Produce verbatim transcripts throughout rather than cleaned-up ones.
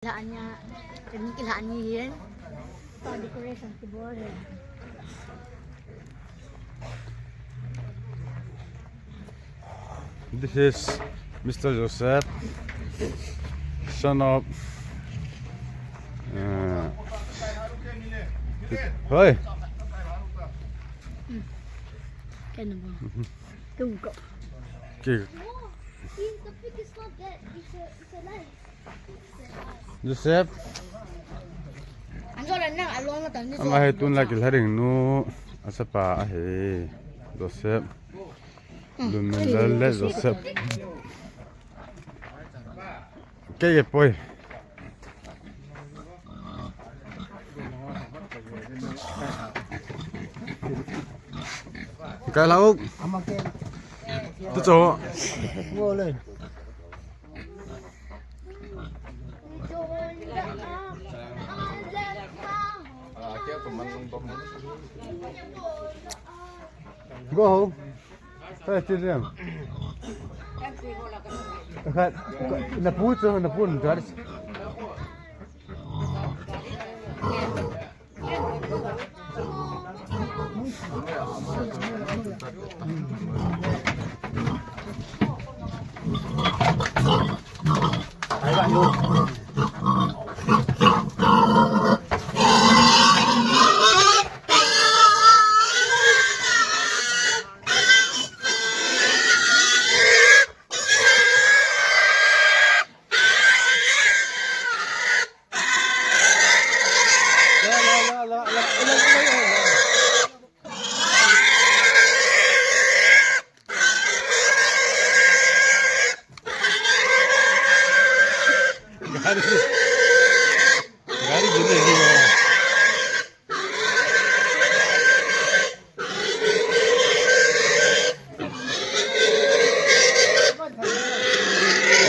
Lah ania, kani kilah ni hin. Pa decoration kibol hin. This is Mister Joseph, son of, uh, Hoi. Kena ba? Tunggu. Okay. No, the pig is not dead. It's a, it's alive. Joseph. Ama hi tun la kilharing nu, achapa ahi. Joseph. Lunglal le Joseph. Kei kei poi. Kai lau. Tu cho. Go home. Hey, Tilian. Khat, na pu chu, na pu na jar.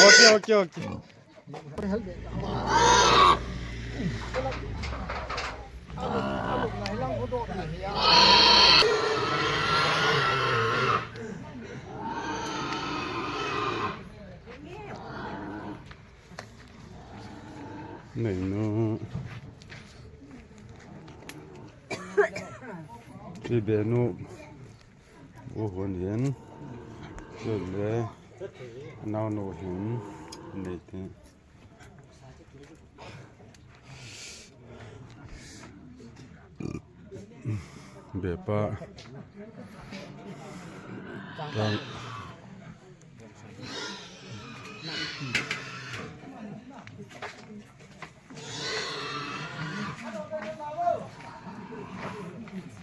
Okay, okay, okay. Nei nu. Ti be nu. U hon yen. Chule. Nau nu hin. Nei ti. Bepa. Tang.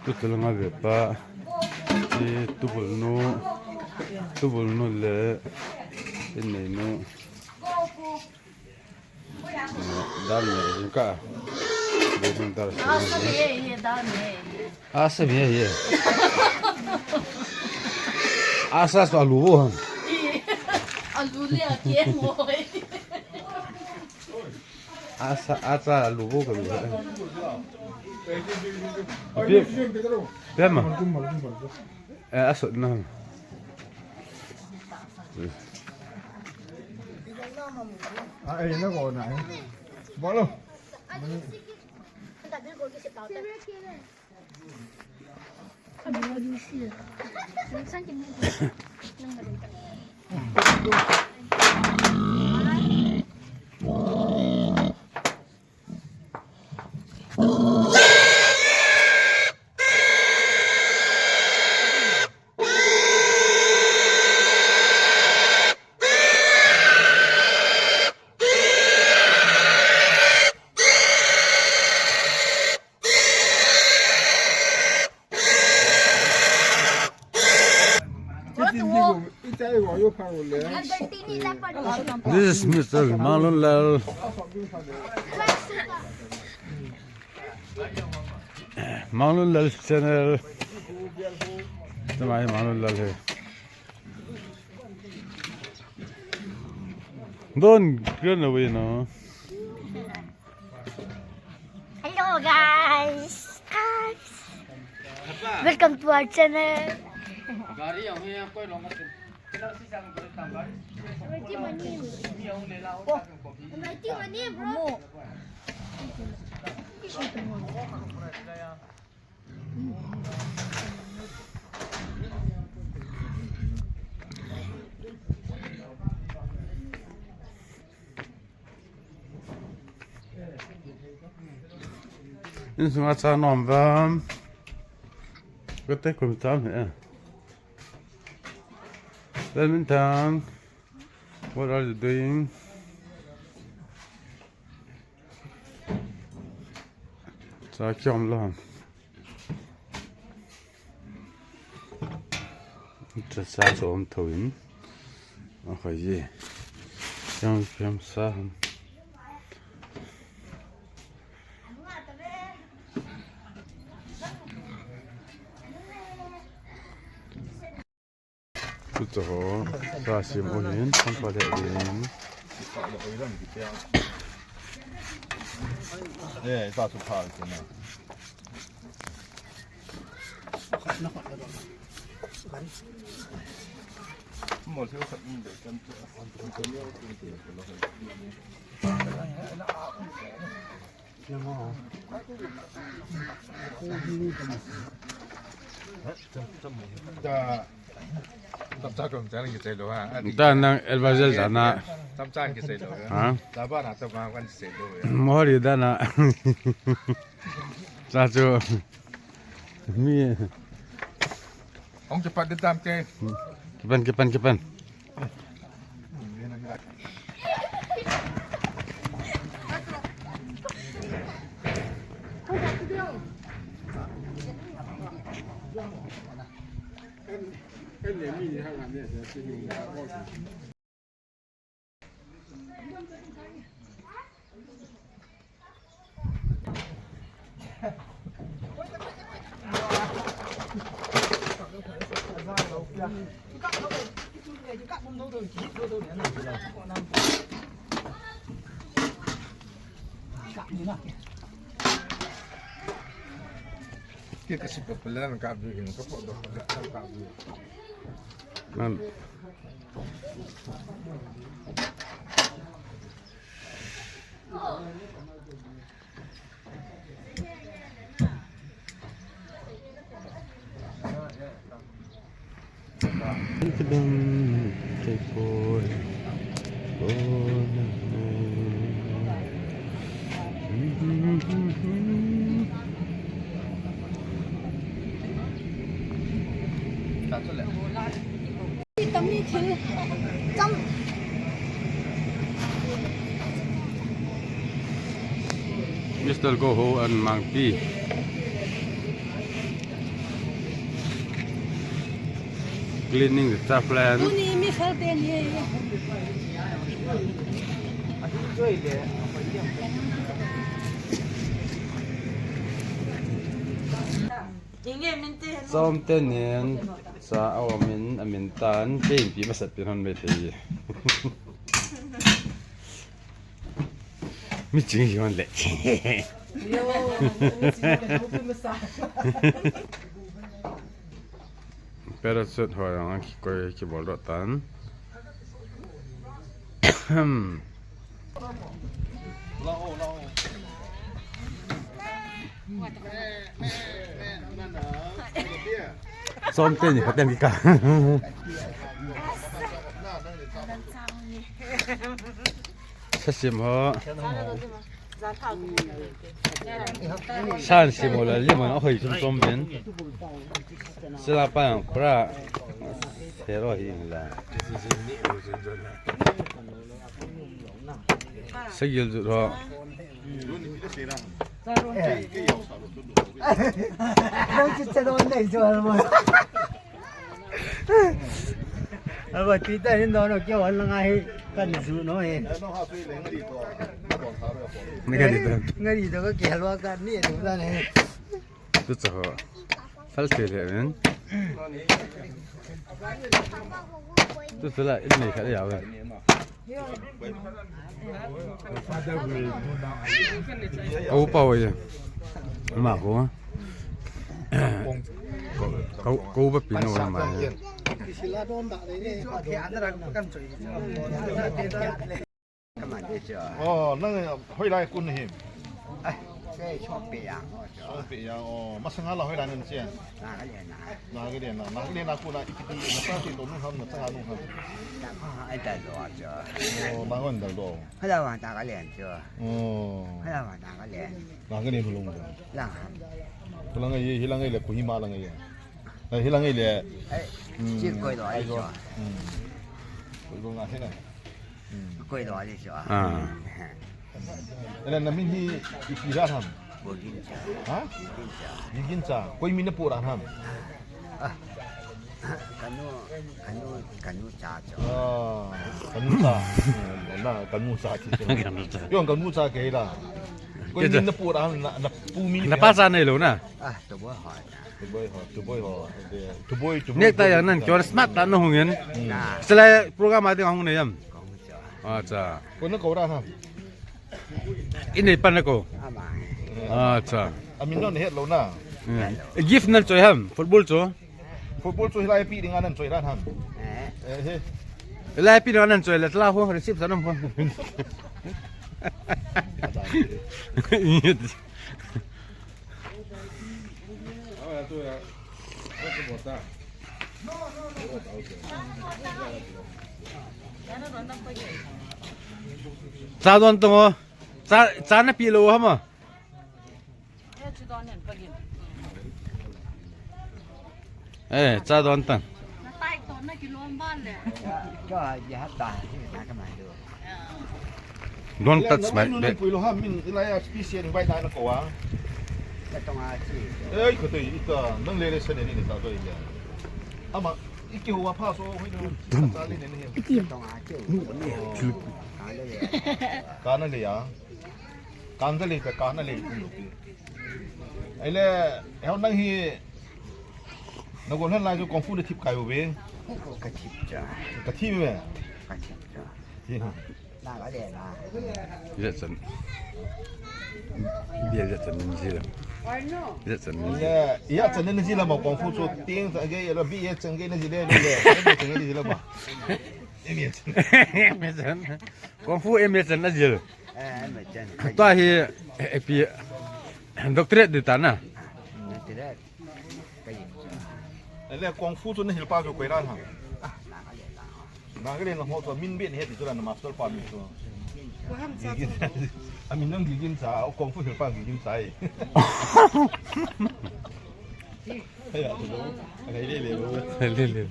Tutu langa bepa. Ti tubul nu. Tubul nu le. Innei nu. Dal me ka. Dal me. Asa me ye. Asa so alu bo ham. Alu le ake mo. Asa, asa alu bo ka. Pe, pe ma. Eh, aso na. Ah, eh, na ko na. Bolo. This is Mister Manglunlal. Manglunlal channel. Tumai Manglunlal hai. Don't run away now. Hello guys. Guys. Welcome to our channel. Insunga cha nom vam. Kate kum cha ni e. Badminton. What are you doing? Cha kiom lou ham. Cha, cha chu um thou in. A khai ye. Kiom, kiom sa ham. Tucha ho, sa sim u hin, sampa le hin. Eh, sa su pha ke na. Mo se sa in de kan. Chomcha chomcha kichai lou ha. Tua nang advisor jana. Chomcha kichai lou ha. Ha? Chaba na chaba kan kichai lou ha. Mohori dana. Cha chu. Mi. Hung kipan di tam ke. Kipan, kipan, kipan. Kei ka sipa pala na ka bi hin ka po do ka ka bi. Nan. Mister Goho and Mangpi cleaning the chaff land. Tuni mi fel te ni. Chom teni, cha a um in, a min tan, kei inpi masat pi hon ve thei. Mi ching hi hon le. Yo, mi ching hi hon le, mi sa. Parachute ho jong kikoi kibol doh tan. Chom teni phaten kikah. Sa sim ho. San sim ho la lim ho na hoi chom chom ben. Sila pa yang pra. Sero hi la. Sagil ju ro. Nang chu cha don nei jo mo. Aba, Twitter hin dono kio hal nga hi kan ju no hi. Ni ka di to. Ngari to ka kihal wa ka ni to da ne. Tu cha ho. Fal te le men. Tu cha la in nei kha ya wa. Kau pa wa ye. Ma ko. Kau, kau pa pi no ma. Kaman de chu. Oh, nang hoilai kon nahim? Ai, kei Songpeh Yang ho chu. Songpeh Yang, oh. Masanga la hoilai nang che? Nagaland a. Nagaland a, Nagaland a kona ipi ti, nasa ti to nung ham, nasa nung ham. Nagaland a chu. Oh, Nagaland a chu. Oh. Nagaland a. Nagaland a. Lang ham. Lang ai, hilang ai le Kohima lang ai. Ai, hilang ai le. Ai, hmm, Chief Koilo ai chu. Hmm. Koilo nga hina. Hmm. Koilo ai chu. Ah. Ele namin hi ipi ra ham? Bogincha. Ha? Bogincha. Bogincha. Koi min napu ra ham? Ah. Kanu, kanu, kanu cha chu. Ah, kanu cha. Na, kanu cha chi. Kanu cha. Yo, kanu cha kei la. Koi min napu ra ham, na, napu min. Napa cha nei lou na? Ah, Tuboi ho. Tuboi ho, Tuboi ho. Tuboi, Tuboi. Nek ta yang nan, chon smart ta na hung yan. Hmm. Sila program a ding hung na yam. Kong cha. Acha. Ko na ko ra ham? Inei pan na ko. Ama. Acha. Amin non het lou na. Hmm. Gift nan choi ham, football chu. Football chu hilai pi ding anan choi ra ham. Eh. Eh, he. Hilai pi ding anan choi le tla ho receipt sa nam ho. Cha don tong o. Cha, cha na pi lou ham a. Eh, cha don tang. Don't touch my bag. Pui lou ham, min ilai a special invite na ko a. Ka tong a chi. Ei, ko toi ita, nang le le sa ne ni ta toi ya. Ama, iki ho wa pha so, hoi no. Ta le ne ne. Ka tong a chi. Ka na le ya. Ka na le ya. Ka na le ka, ka na le. Ai le, heo nang hi. Na ko han lai so kung fu le thip kai bo be. Ka thip cha. Ka thip me. Ka thip cha. Hi ha. Ijat chan. Bia ijat chan ni ji la. Ijat chan ni ji. Ya, ijat chan ni ji la ma kung fu chu ting sa ge la bi ijat chan ge ni ji le le. Ijat chan ni ji la ma. Ijat chan. Kung fu ijat chan na ji la. Eh, ijat chan. Tua hi, eh, pi, doctorate di ta na. Doctorate. Ele kung fu chu na hil pa chu koi ran ham? Nagaland lang ho chu min ben het chu ran master pa min chu. Gigin. Amin nang Gigin cha, kung fu hil pa Gigin cha e. Hei ya, tu lo. Hei le le lo. Hei le le.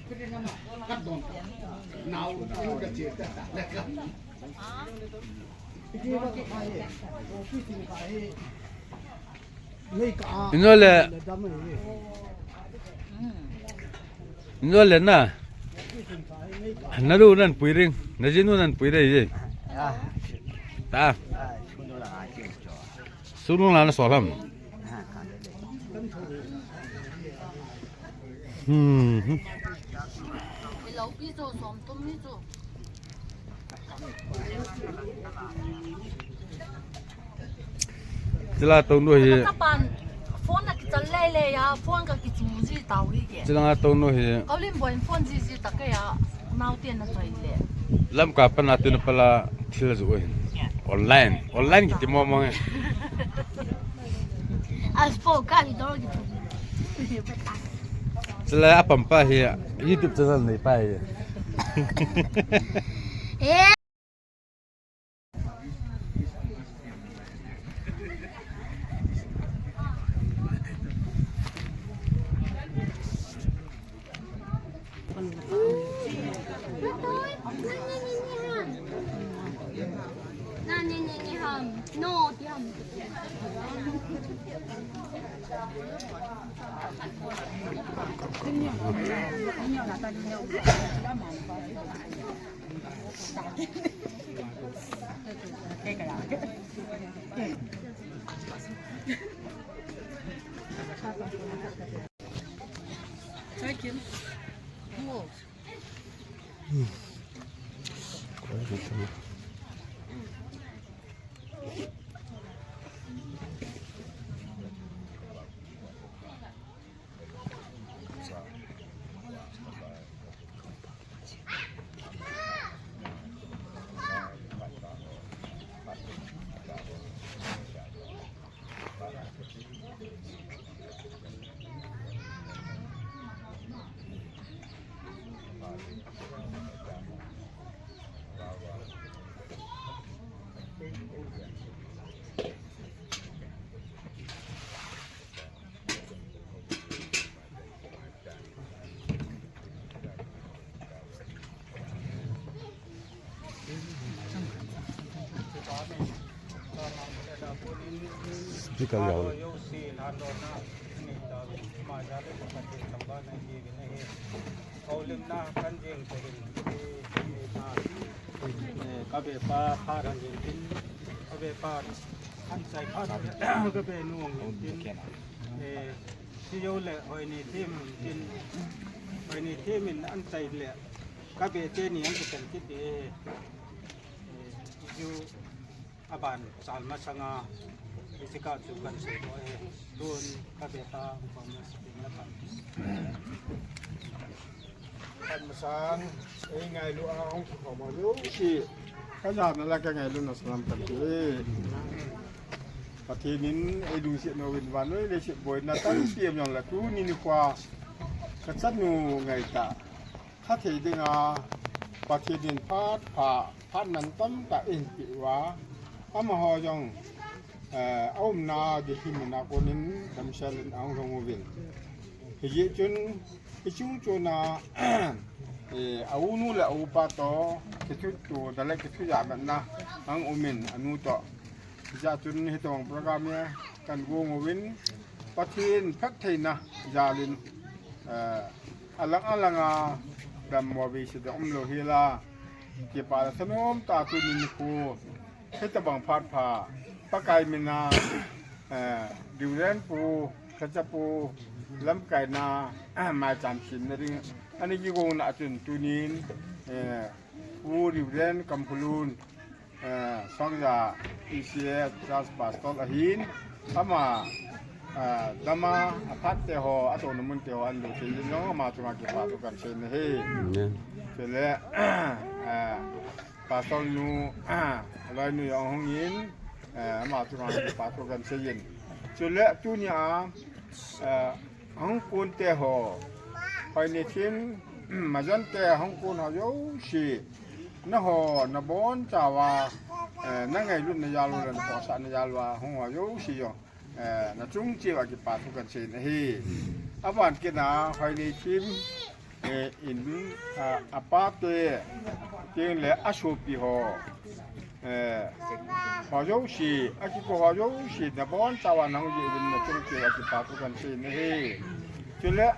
Ino le, ino le na. Na lu nan pui ring, na jinu nan pui ring. Ta. Sulung la na solam. Hmm. Chila tong nu hi. Ka pan phone na kichal lei lei ya, phone ka kichu ji tau hi ke. Chila nga tong nu hi. Ka lim boin phone ji ji ta ke ya, nau tien na choi le. Lam ka pan na tien pala thil ju hin. Online, online kiti mo mo nge. Aspo ka hi dor kiti. Chila apam pa hi YouTube channel nei pa hi. Eh. Speaker liao. Ka be pa phat han jing tin, ka be pa an chai phat, ka be nu hung tin, eh, si yo le hoi ni thim tin, hoi ni thim in an chai le, ka be te ni an chai kit e, eh, ju aban chal masanga, isika chu kan sei ko e, tun ka be pa hung pang na si tin na pan. Kan masang, ei ngailu a hung kikhom a jouse, ka jana la ka ngailu na salam kan ti. Pathen in ei lungset nouvin vannoi leiset boina tampi um jong le tuni nikho a ka chanu ngaitah kha thei dinga Pathen in phat pha, phat mantam tah in pe uva, amaho jong, eh, a umna Delhi muna konin damsel in ahung lhung uvin. Hijeh chun, hiche chungchon a, eh, a unu le a upa toh, kithutoh, da le kithuja matna, ahung umin, anu toh. Hijeh chun, hitobang program hi, kan gong uvin, Pathen phattheina jalin, eh, alang alanga dammo vei se ding umlou hela, kipa le thanom tah tuni nikho, hitobang phat pha, Pakai mina, eh, Reverend Pu, Khacha Pu, lamkaina, eh, maicham semna ding, ana kigongna chun tunin, eh, Pu Reverend Kampulun, eh, Songja E C A Church Pastor ahin, ama, eh, dama, aphat te ho, atouna mun te ho, an lo te jin jong, ama chunga kipa thu kan sei na hi. Amen. Chule, eh, Pastor nu, eh, aloinu jong hung in, eh, ama chunga kipa thu kan sei in. Chule, tunia, eh, Ahung kon te ho, hoi ni thim, majan te ahung kon ho jouse, naho, nabon chauva, eh, nangailutna jal uva, nakhosahna jal uva, hung ho jouse jong, eh, nachung cheh uva kipa thu kan sei na hi. Aban kit na, hoi ni thim, eh, in, ah, apa te, tin le asopi ho, eh, ho jouse, akiko ho jouse, nabon chauva nahung jeh uvin nachung cheh uva kipa thu kan sei na hi. Chule,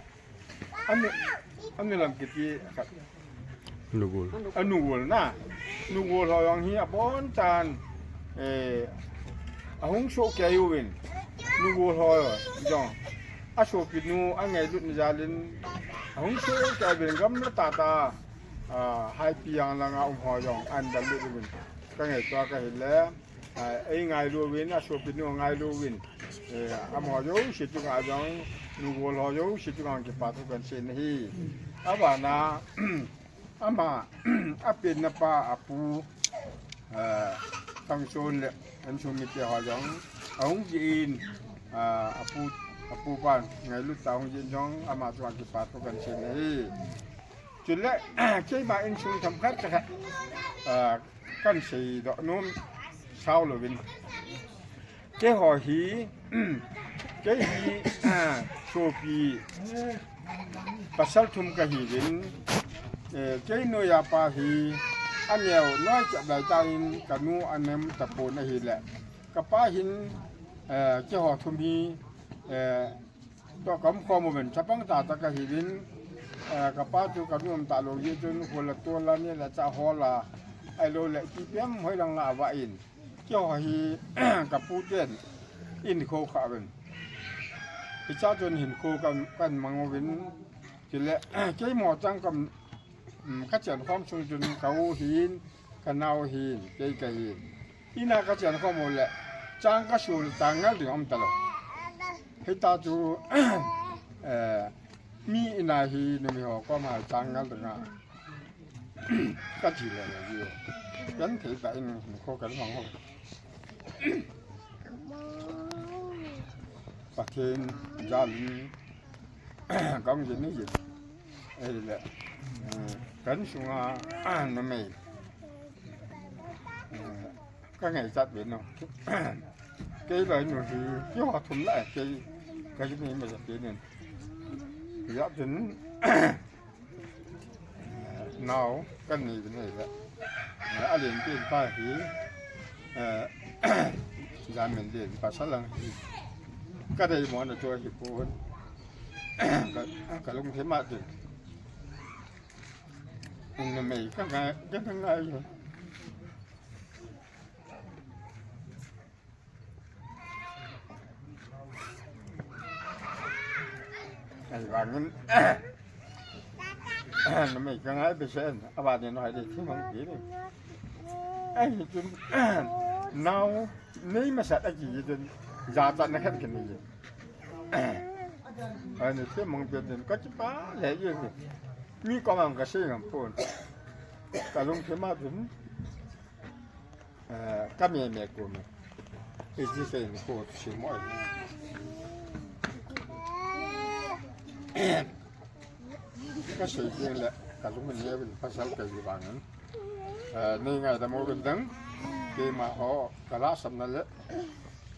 anu, anu lam kiti khat. Nugol. Anugol na. Nugol ho jong hi abon chan, eh, ahung soh kei uvin. Nugol ho jong. Asopi nu angailutna jalin. Ahung soh kei uvin gamla tah tah. Ah, Haipi jang langa um ho jong. An dal lut uvin. Ka ngaito a ka hile. Ah, ei ngailu uvin, asopi nu ngailu uvin. Eh, amaho jouse chunga jong, nugol ho jouse chunga kipa thu kan sei na hi. Abana, ama, apenna pa, apu, ah, Thangson le, insung mite ho jong, ahung jin, ah, apu, apu pan, ngailut tah ahung jin jong, ama chunga kipa thu kan sei na hi. Chule, keima insung themkhat khat, ah, kan seidoh nom sao louvin. Keiho hi, kei hi, ah, sopi pasal thum kahiuvin, eh, kei noiya pa hi, aneo noi chap lai tah in kanu anem tapon ahile. Kapa hin, eh, keiho thum hi, eh, Toh kaum khom uvin, chapang tah tah kahiuvin, eh, kapa chu kanu um talou jeh chun, hol a tol a, neh le chah hol a, ahilou le, ipi pen hoilang la avah in, keiho hi, kapu ten, in kho kha uvin. Hichea chun hinkho kan, kan mang uvin, chule, keima chang kan, um, kachen khom chung chun, ka u hin, ka nao hin, kei kahin. Ina kachen khom u le, chang kasu le, chang ngal ding um talou. Hita chu, eh, mi ina hi, numei ho koma chang ngal ding a. Kati le le ji. Kan thei ta in, kho kan mang ho. Pathen, jalin, kam jin ni jin. Ei le, eh, kan sunga, ah, numei. Eh, ka ngaichat uvin o. Kei loinu hi, keiho thum la, kei, ka ji ni ma ja kei nin. Hijeh chun, eh, nao, kan nei uvin ei le. Eh, alen pen pa hi, eh, Jamin din pasal lang. Ka dei mo na chu hi pon. Ka, ka lungthim a din. Ina mei ka ngai, ka ngai. Ahivangin, numei ka ngai besen, avangin noi le thimang pi ni. Ahi chun, nao, nei masat a ji chun, jachatna khat ka nei. Ani thimang pi chun, ka kipah le ji. Mi koma ka sei ngam pon. Ka lungthim a chun, Eh, ka meme ko me. Iti sei ni ko si mo. Ka sei ding le, ka lung ne bin pasal ka ji bang. Eh, nei ngaidam uvin lang. Keima ho, ka lhasam na le.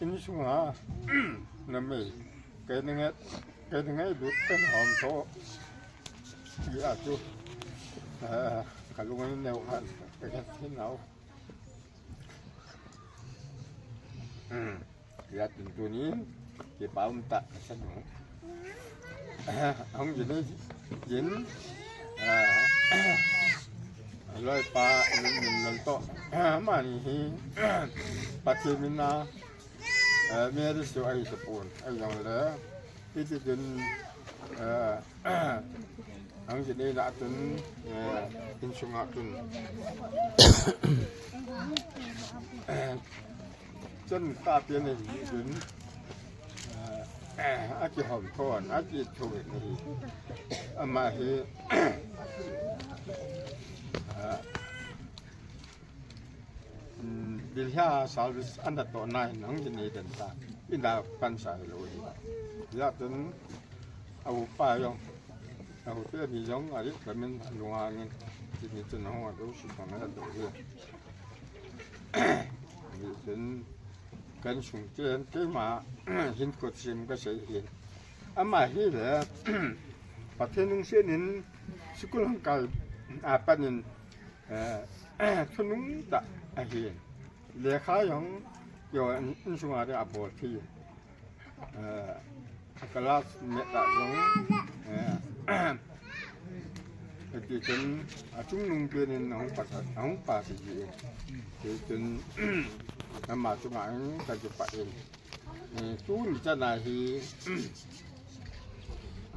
Insunga, numei. Kei ni ngai, kei ni ngai du kan hom tho. Ya chu. Eh, ka lung neu han, ka kan tin nau. Hmm. Ya tun tunin, kipa um tah ka sa nu. Hung jin, jin. Ah. Loipa, min, min lol to. Mani hi. Pathen min a. Eh, Mary Sue ahi sa pon. Ahi jong le. Iti chun, eh, ang jin nei na chun, eh, insunga chun. Chun ta pi nei chun, eh, akihom thon, akithu nei. Ama hi, eh, Hmm, Delhi a service ana toh na in hung jin nei den ta. Ina pansa lou hi. Ya tun a upa jong. A upa ni jong a ri kamin lunga ngin. Ti ni tun hung a do si tong a do hi. Ni tun kan sung chen keima hin kot sim ka sei hi. Ama hi le Pathen lungset in sikul hung kai a panin Eh, thunung tah ahi. Lekha jong, yo, in, insunga ding abol thei. Eh, a classmate tah jong, eh, ati chun, achungnung penin ahung pass, ahung pass ji. Ti chun, ama chunga in ka kipah in. Eh, tuni chan a hi,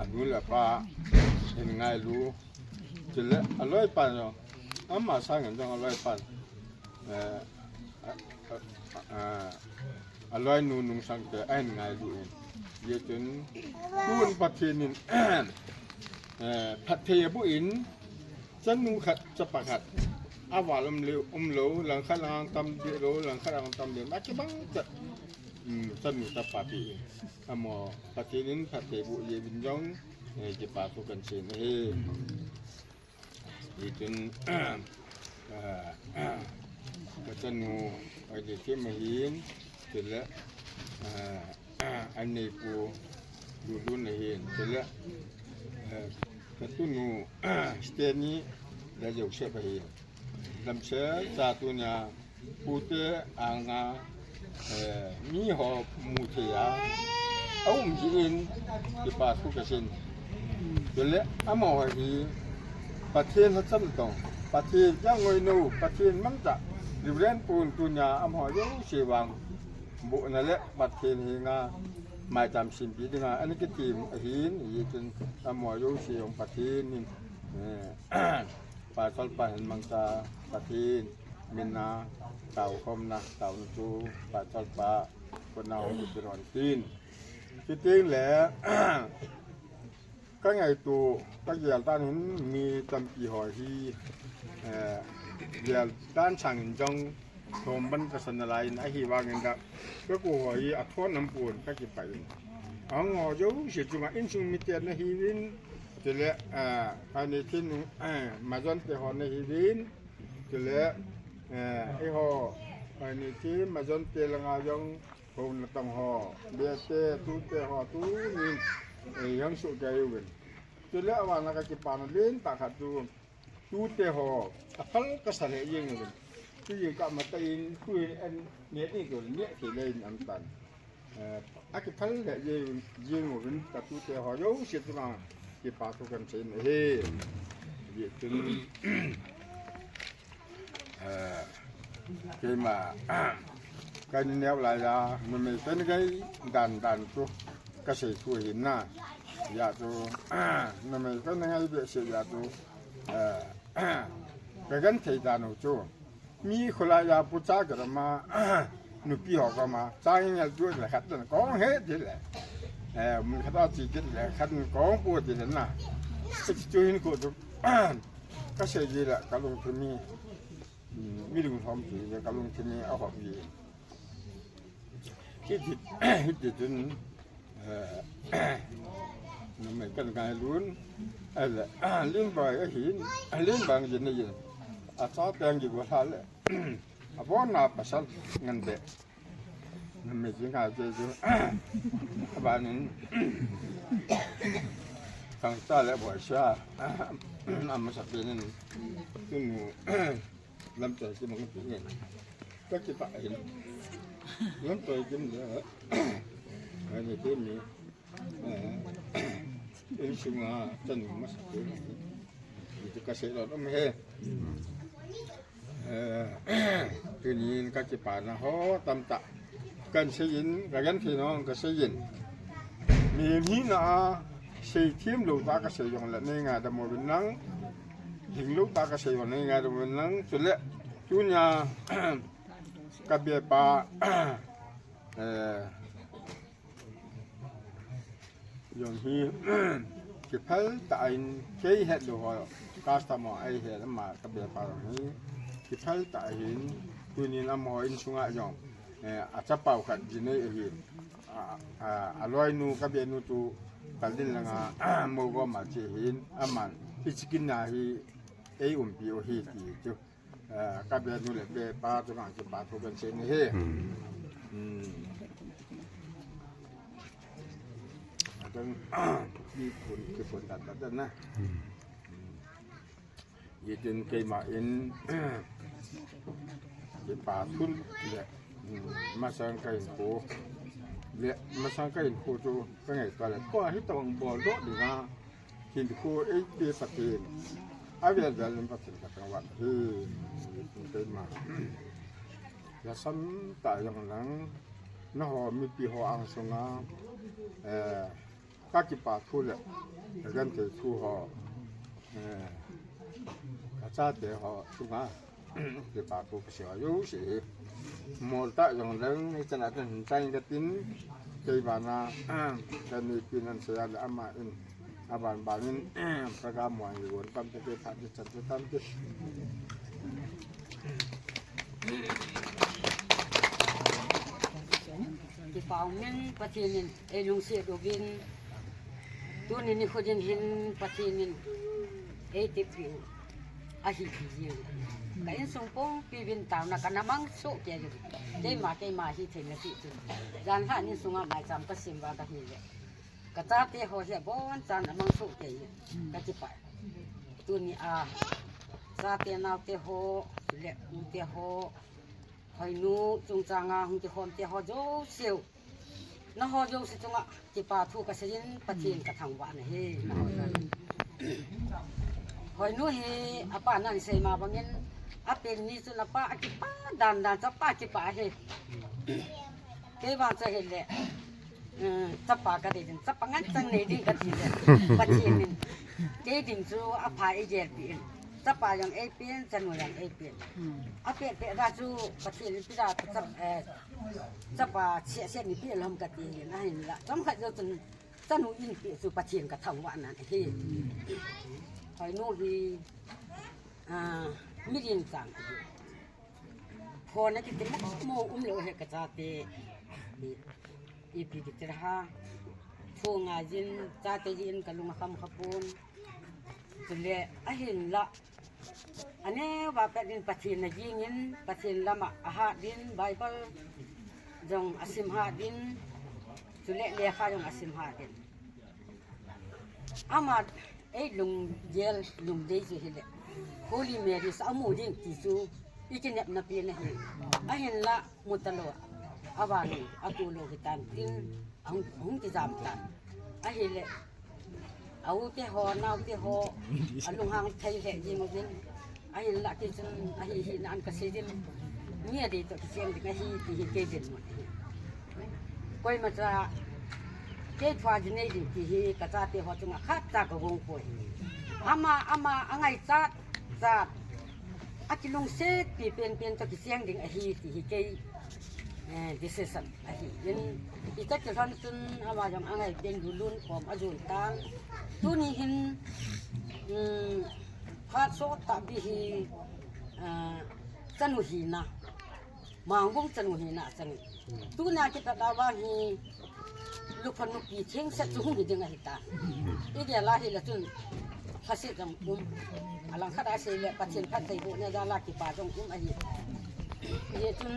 anu le apa, hin ngailu. Chule, aloipan jong, ama sangin jong aloipan. Eh, a, a, a, aloinu nungsang te, ahin ngailu in. Hijeh chun, tun Pathen in, eh, phatthei aboh in, chanu khat, chapa khat. Aval um lou, um lou, langkhat lang tam deh lou, langkhat lang tam deh, akibang chat. Hmm, chanu chapa pi. Amaho, Pathen in phatthei boh jeh uvin jong, eh, kipa thu kan sei ahi. Hijeh chun, ah, ah, ka chanu, ahi thim ahin, chule, ah, ah, aneipu, Lulu ahin, chule, eh, ka tunu, Stanley, le Joseph ahin. Damsel cha tunia, Pute anga, eh, miho mu thei a, aum jeh in, kipa thu ka sei. Chule, amaho hi, Pathen lhacham tong, Pathen jangoi nou, Pathen mangcha, Reverend Pu in tunia, amaho jouse vang, bohna le Pathen henga, maicham sempi dinga, ana kitem ahin, hijeh chun, amaho jouse jong Pathen in, eh, Pastor pa hin mangcha, Pathen, Min a, taokhomna, taona chu, Pastor pa, kona hung kiron tin. Chuteng le, ka ngaito, ka gel dan hin mi tampi ho hi, eh, gel dan sangin jong, thom ban ka san nalai in ahivangin da, ka ko ho hi athon ampon ka kipah in. Ahung ho jouse chunga insung mite nahiuvin, chule, eh, ani thin, eh, Majon te ho nahiuvin, Chule, eh, eiho, pai ni chi, Majon te langa jong, ho natong ho, Bete, tute ho, tunin, eh, jong suhkei uvin. Chule, avana ka kipana lentah khat chu, tute ho, aphal kasa lheh jeng uvin. Tujing kah matah in, tuhin an neh ding toh neh thei le in um tan. Eh, akiphal le jeng, jeng uvin ka tute ho jouse chunga kipa thu kan sei in ahi. Hijeh chun, eh, keima, kan neo lai a, numei kan ngai dan dan chu ka sei thu ahin na. Hijeh chun, numei kan ngai behseh jeh chun, eh, ka genthei dan u chu. Mi kholai a pu cha ka ma, nupi ho ka ma, cha ngi ngal tu le khat dan kong he ti le. Eh, mun khat a chi kit le khat kong pu ti le na. Ka chi chu hin ko tu. Ka sei ji le ka lungthim mi. Mm, mi lungthim ti le ka lungthim mi a ho mi. Hiti, hiti chun, eh, numei kan ngai lun, ale, lim bai ahin, lim bang jin na jin. A cha peng ji go tha le. A bon na pasal ngan de. Numei jing ha je ju. A ban in, sang cha le boi sa. A masa pe nin. Tunu. Lamchoi kim mang pi nge. Ka kipah hin. Lamchoi kim le. Ani te mi. Eh, insunga chanu masa te. Itu ka sei lou nom he. Eh, tunin ka kipana ho tamtah. Kan sei in, ka genthei nong ka sei in. Mi hina a, seithem lou ta ka sei jong le, nei ngaidam uvin lang. Lhinglou ta ka sei jong nei ngaidam uvin lang. Chule, tunia, ka bepa, eh, jong hi, kiphal tah in, kei hetlou ho, customer ei het ama ka bepa jong hi, kiphal tah in, tunin amaho insunga jong, eh, a chapau khat ji nei ahin, a, a, a loinu ka benu chu, kal din langa, mo go ma che hin, aman, hiche kin a hi, ei umpi u hi ti chu. Eh, ka benu le bepa chunga kipa thu kan sei in ahi. Hmm. Hmm. Adang, kiphun, kiphun dan dan na. Hmm. Hijeh chun keima in, kipa thu le, hmm, masang ka hinkho. Le, masang ka hinkho chu ka ngaito le. Ko hi tobang bol doh ding a. Hinkho eipe Pathen. Avel vel in Pathen ka thangvah hi. Keima. Lhasam tah jong lang. Nangho mipi ho angsunga. Eh, ka kipa thu le. Ka genthei thu ho. Eh, ka chate ho chunga. Kipa thu ka sei a jouse hi. Mol tah jong leng, hichan a chun hin chang ka tin, kei bana, ka neipi nan sei a le ama in, aban ban in, ka ga muan hi won tam te, kei phat te chan te tam te. Kipa um in Pathen in ei lungset uvin, tuni nikho din hin Pathen in ei tepeh u ahi ti jing. Ka insung pumpi vin taona kana mang soh kei uvin. Keima, keima hi theina ti chu. Jan lha ni sunga maicham ka sem uva ka hi le. Ka chate ho hi abonchan amang soh kei uvin. Ka kipah. Tuni a chate naote ho, le ute ho, Hoinu chungchanga hung kikhom te ho jouse u. Nangho jouse chunga kipa thu ka sei in Pathen ka thangvah na hi. Nangho jong. Hoinu hi apa nan sei ma bangin apen ni chun apa akipa dan dan chapa kipa hi. Kei vang chu hile. Eh, chapa ka dei ding, chapa ngen chang nei ding ka ti le. Pathen in. Kei ding chu apha ei gelpeh in. Chapa jong ei pen, chanu jong ei pen. Hmm. Apeh peh da chu Pathen in pida chu chap, eh, chapa cheh cheh ni pe lhom ka ti hin ahinla. Chomkhat jou chun chanu in pe chu Pathen ka thangvah nan ahi. Hoinu hi, ah, mirin chang ahi. Phone a kiti mo mo umlou he ka chate. Ipi kiti ham. Thu ngai jin chate jin ka lung akham khapon. Chule ahinla. Aneo va pet din Pathen na jingin, Pathen lama ahat din, Bible jong asim hat din, chule lekha jong asim hat din. Ama ei lunggel, lungdei chu hile. Holy Mary sa amu ding ti chu Ikinepna pen ahi. Ahinla muta lou. Avang in atu lou hitan tin ahung, ahung kijam tan. Ahile, a u te ho, nao te ho, alunghang thei lheh jing uvin. Ahinla kei chun ahi hina an kasei jin. Mi adei toh kicheng ding ahi ti hi kei dinmun ahi. Koimacha kei thua jinei ding ti hi kachate ho chunga khatcha kagong poi. Ama, ama angaichat chat, akilungset pi penpen toh kicheng ding ahi ti hi kei, eh, decision ahin. Ita kilhon chun ama jong angai pen lulun khom ajon tan. Tuni hin, um, phat sot tahbeh hi, ah, chanu hina. Mangbung chanu hina achang in. Tuna kipat a vang hi luphan nupi thengset chu hung hi ding ahitai. Igel a hile chun lhaset jong um. Alangkhat a seile Pathen phattheibohna jal a kipa jong um ahi. Hijeh chun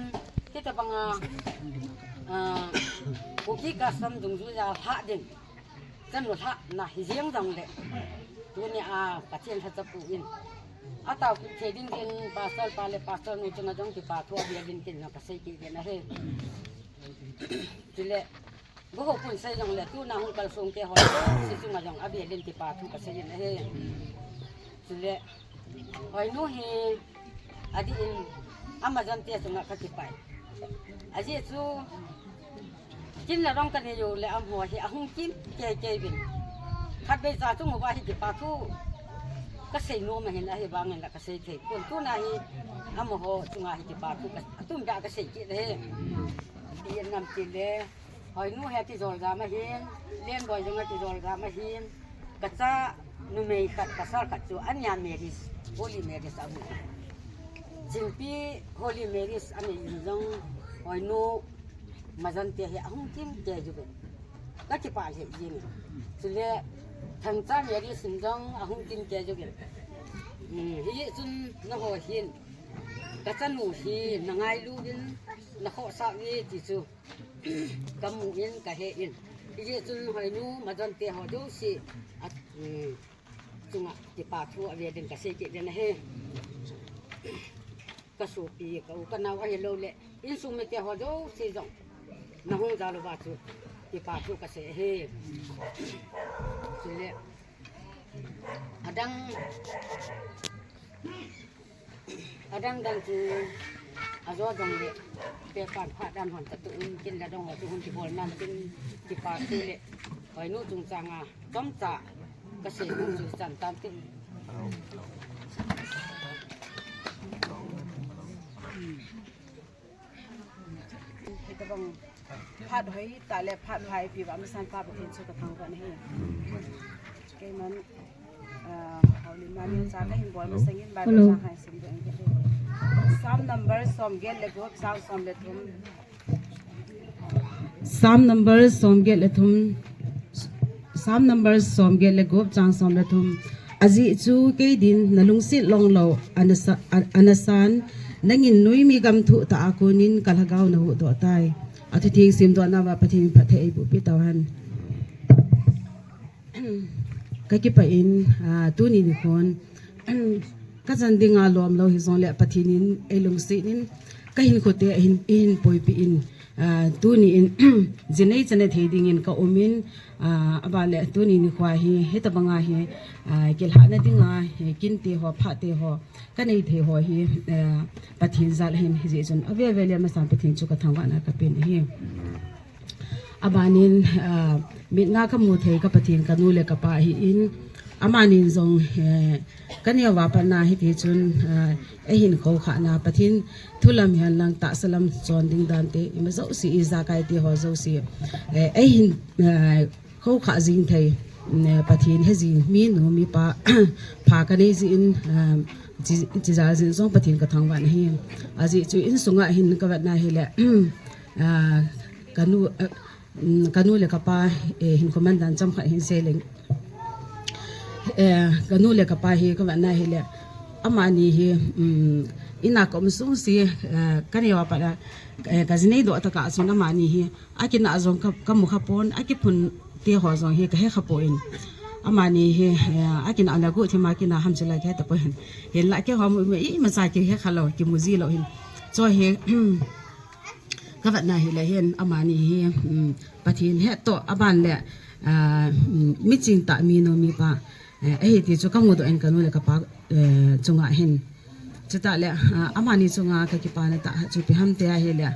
hitabanga, ah, Kuki custom dungjuiya lhah ding. Chanu lhahna hi jeng jongle, tunia Pathen lhachapu in ataopi thei ding in pastor pa le pastor nu chunga jong kipa thu avel in ken jong kasei kit in ahi. Chule, boho pun sei jongle tuna hung kalsong te ho jouse chunga jong avel in kipa thu kasei in ahi. Chule, Hoinu hi adih in amajan te chunga kakipah e. Ajeh chu kin le rong kanei u le amaho hi ahung kim keikei uvin. Khatvei cha chung uva hi kipa thu kasei nom ahin, ahivangin la kasei thei pon. Tuna hi amaho chunga hi kipa thu ka, atum beh a kasei kit ahi. Ijeh inem itile Hoinu hi akijol gam ahin, Lenboi jong akijol gam ahin, kacha numei khat, pasal khat chu ania marriage, holy marriage amu. Chingpi holy marriage anei in jong, Hoinu majan te hi ahung kim kei uvin. Kakipah lheh jeng in. Chule Thangcha marriage in jong ahung kim kei uvin. Hmm, hijeh chun nangho hin kachanu hi nangailu uvin, nakhohsah uve ti chu kamu in, kahe in. Hijeh chun Hoinu majan te ho jouse a, um, chunga kipa thu avel in kasei kit in ahi. Kasopi, ka u, kanao ahilou le insung mite ho jouse jong nahung jal uva chu kipa thu kasei ahi. Chule adang Adang dang chu ajo jongle, pepan phat dan hon katu in, kin le dong ho chu hung kibol nan tin, kipa thu le Hoinu chungchanga chomcha kasei nom chu chan tan tin. Hitabang phat hoitah le phat pha eipeh uva masanpa Pathen chu kathangvah in ahi. Keiman, ah, Haulim Mani cha kahin bol masangin Bible chang kahin sim ding ahi. Psalm number somget le gup, chang som le thum. Psalm number somget le thum. Psalm number somget le gup, chang som le thum. Ajeh chu kei din nalungset longlou, anasa, a, anasan, nangin noimi gam thuh tah a konin kalhagao nahuhdoh tai. Athutheng simdoh nauva Pathen in phatthei eiboh peh tauhen. Kakipah in, ah, tuni nikhon, kachan dinga lomlou hijongle Pathen in eilungset in, kahinkho te ahin, eihin poipeh in, ah, tuni in, jinei chana thei dingin ka um in, ah, abanle tuni nikho hi, hitabanga hi, ah, kilhahna dinga, hi, kinte ho, phate ho, kanei thei ho hi, ah, Pathen jal ahin, hijeh chun, aveve le masan Pathen chu kathangvahna kapen ahi. Abanin, ah, mitna kamu thei ka Pathen kanu le kapa ahin, amanin jong, eh, kaneo a patna hiti chun, ah, eihin khoukhah na Pathen thu lam hihen lang tahsa lam chon ding dan te, ima jouse ijakai te ho jouse, eh, eihin, eh, khoukhah jing thei, eh, Pathen hejing minu mipa pha kanei jeh in, ah, chi, chijal jeh in jong Pathen kathangvah in ahi. Ajeh chu insunga hin kavetna hile, ah, kanu, ah, um, kanu le kapa, eh, hinkho mandan chomkhat hin seileng. Eh, kanu le kapa hi kavetna hile, amani hi, um, ina ka um sung si, eh, kaneo a pat a, eh, kajinei doh tah a chun amani hi, akinah jong ka, kamu khapon, akiphun te ho jong hi kahe khapon. Amani hi, eh, akinah le guhthim a kinah ham chila kihe tapoi hin. Hinlah keiho mu, mu, imacha kihe khalou, kimu ji lou hin. Chu hi, ka vetna hile hin, amani hi, um, Pathen hettoh aban le, ah, um, miching tah minu mipa, eh, ahi ti chu ka mudoh in ka nu le ka pa, eh, chunga hin. Chutah le, ah, amani chunga ka kipana tah chu ipi ham tia hile,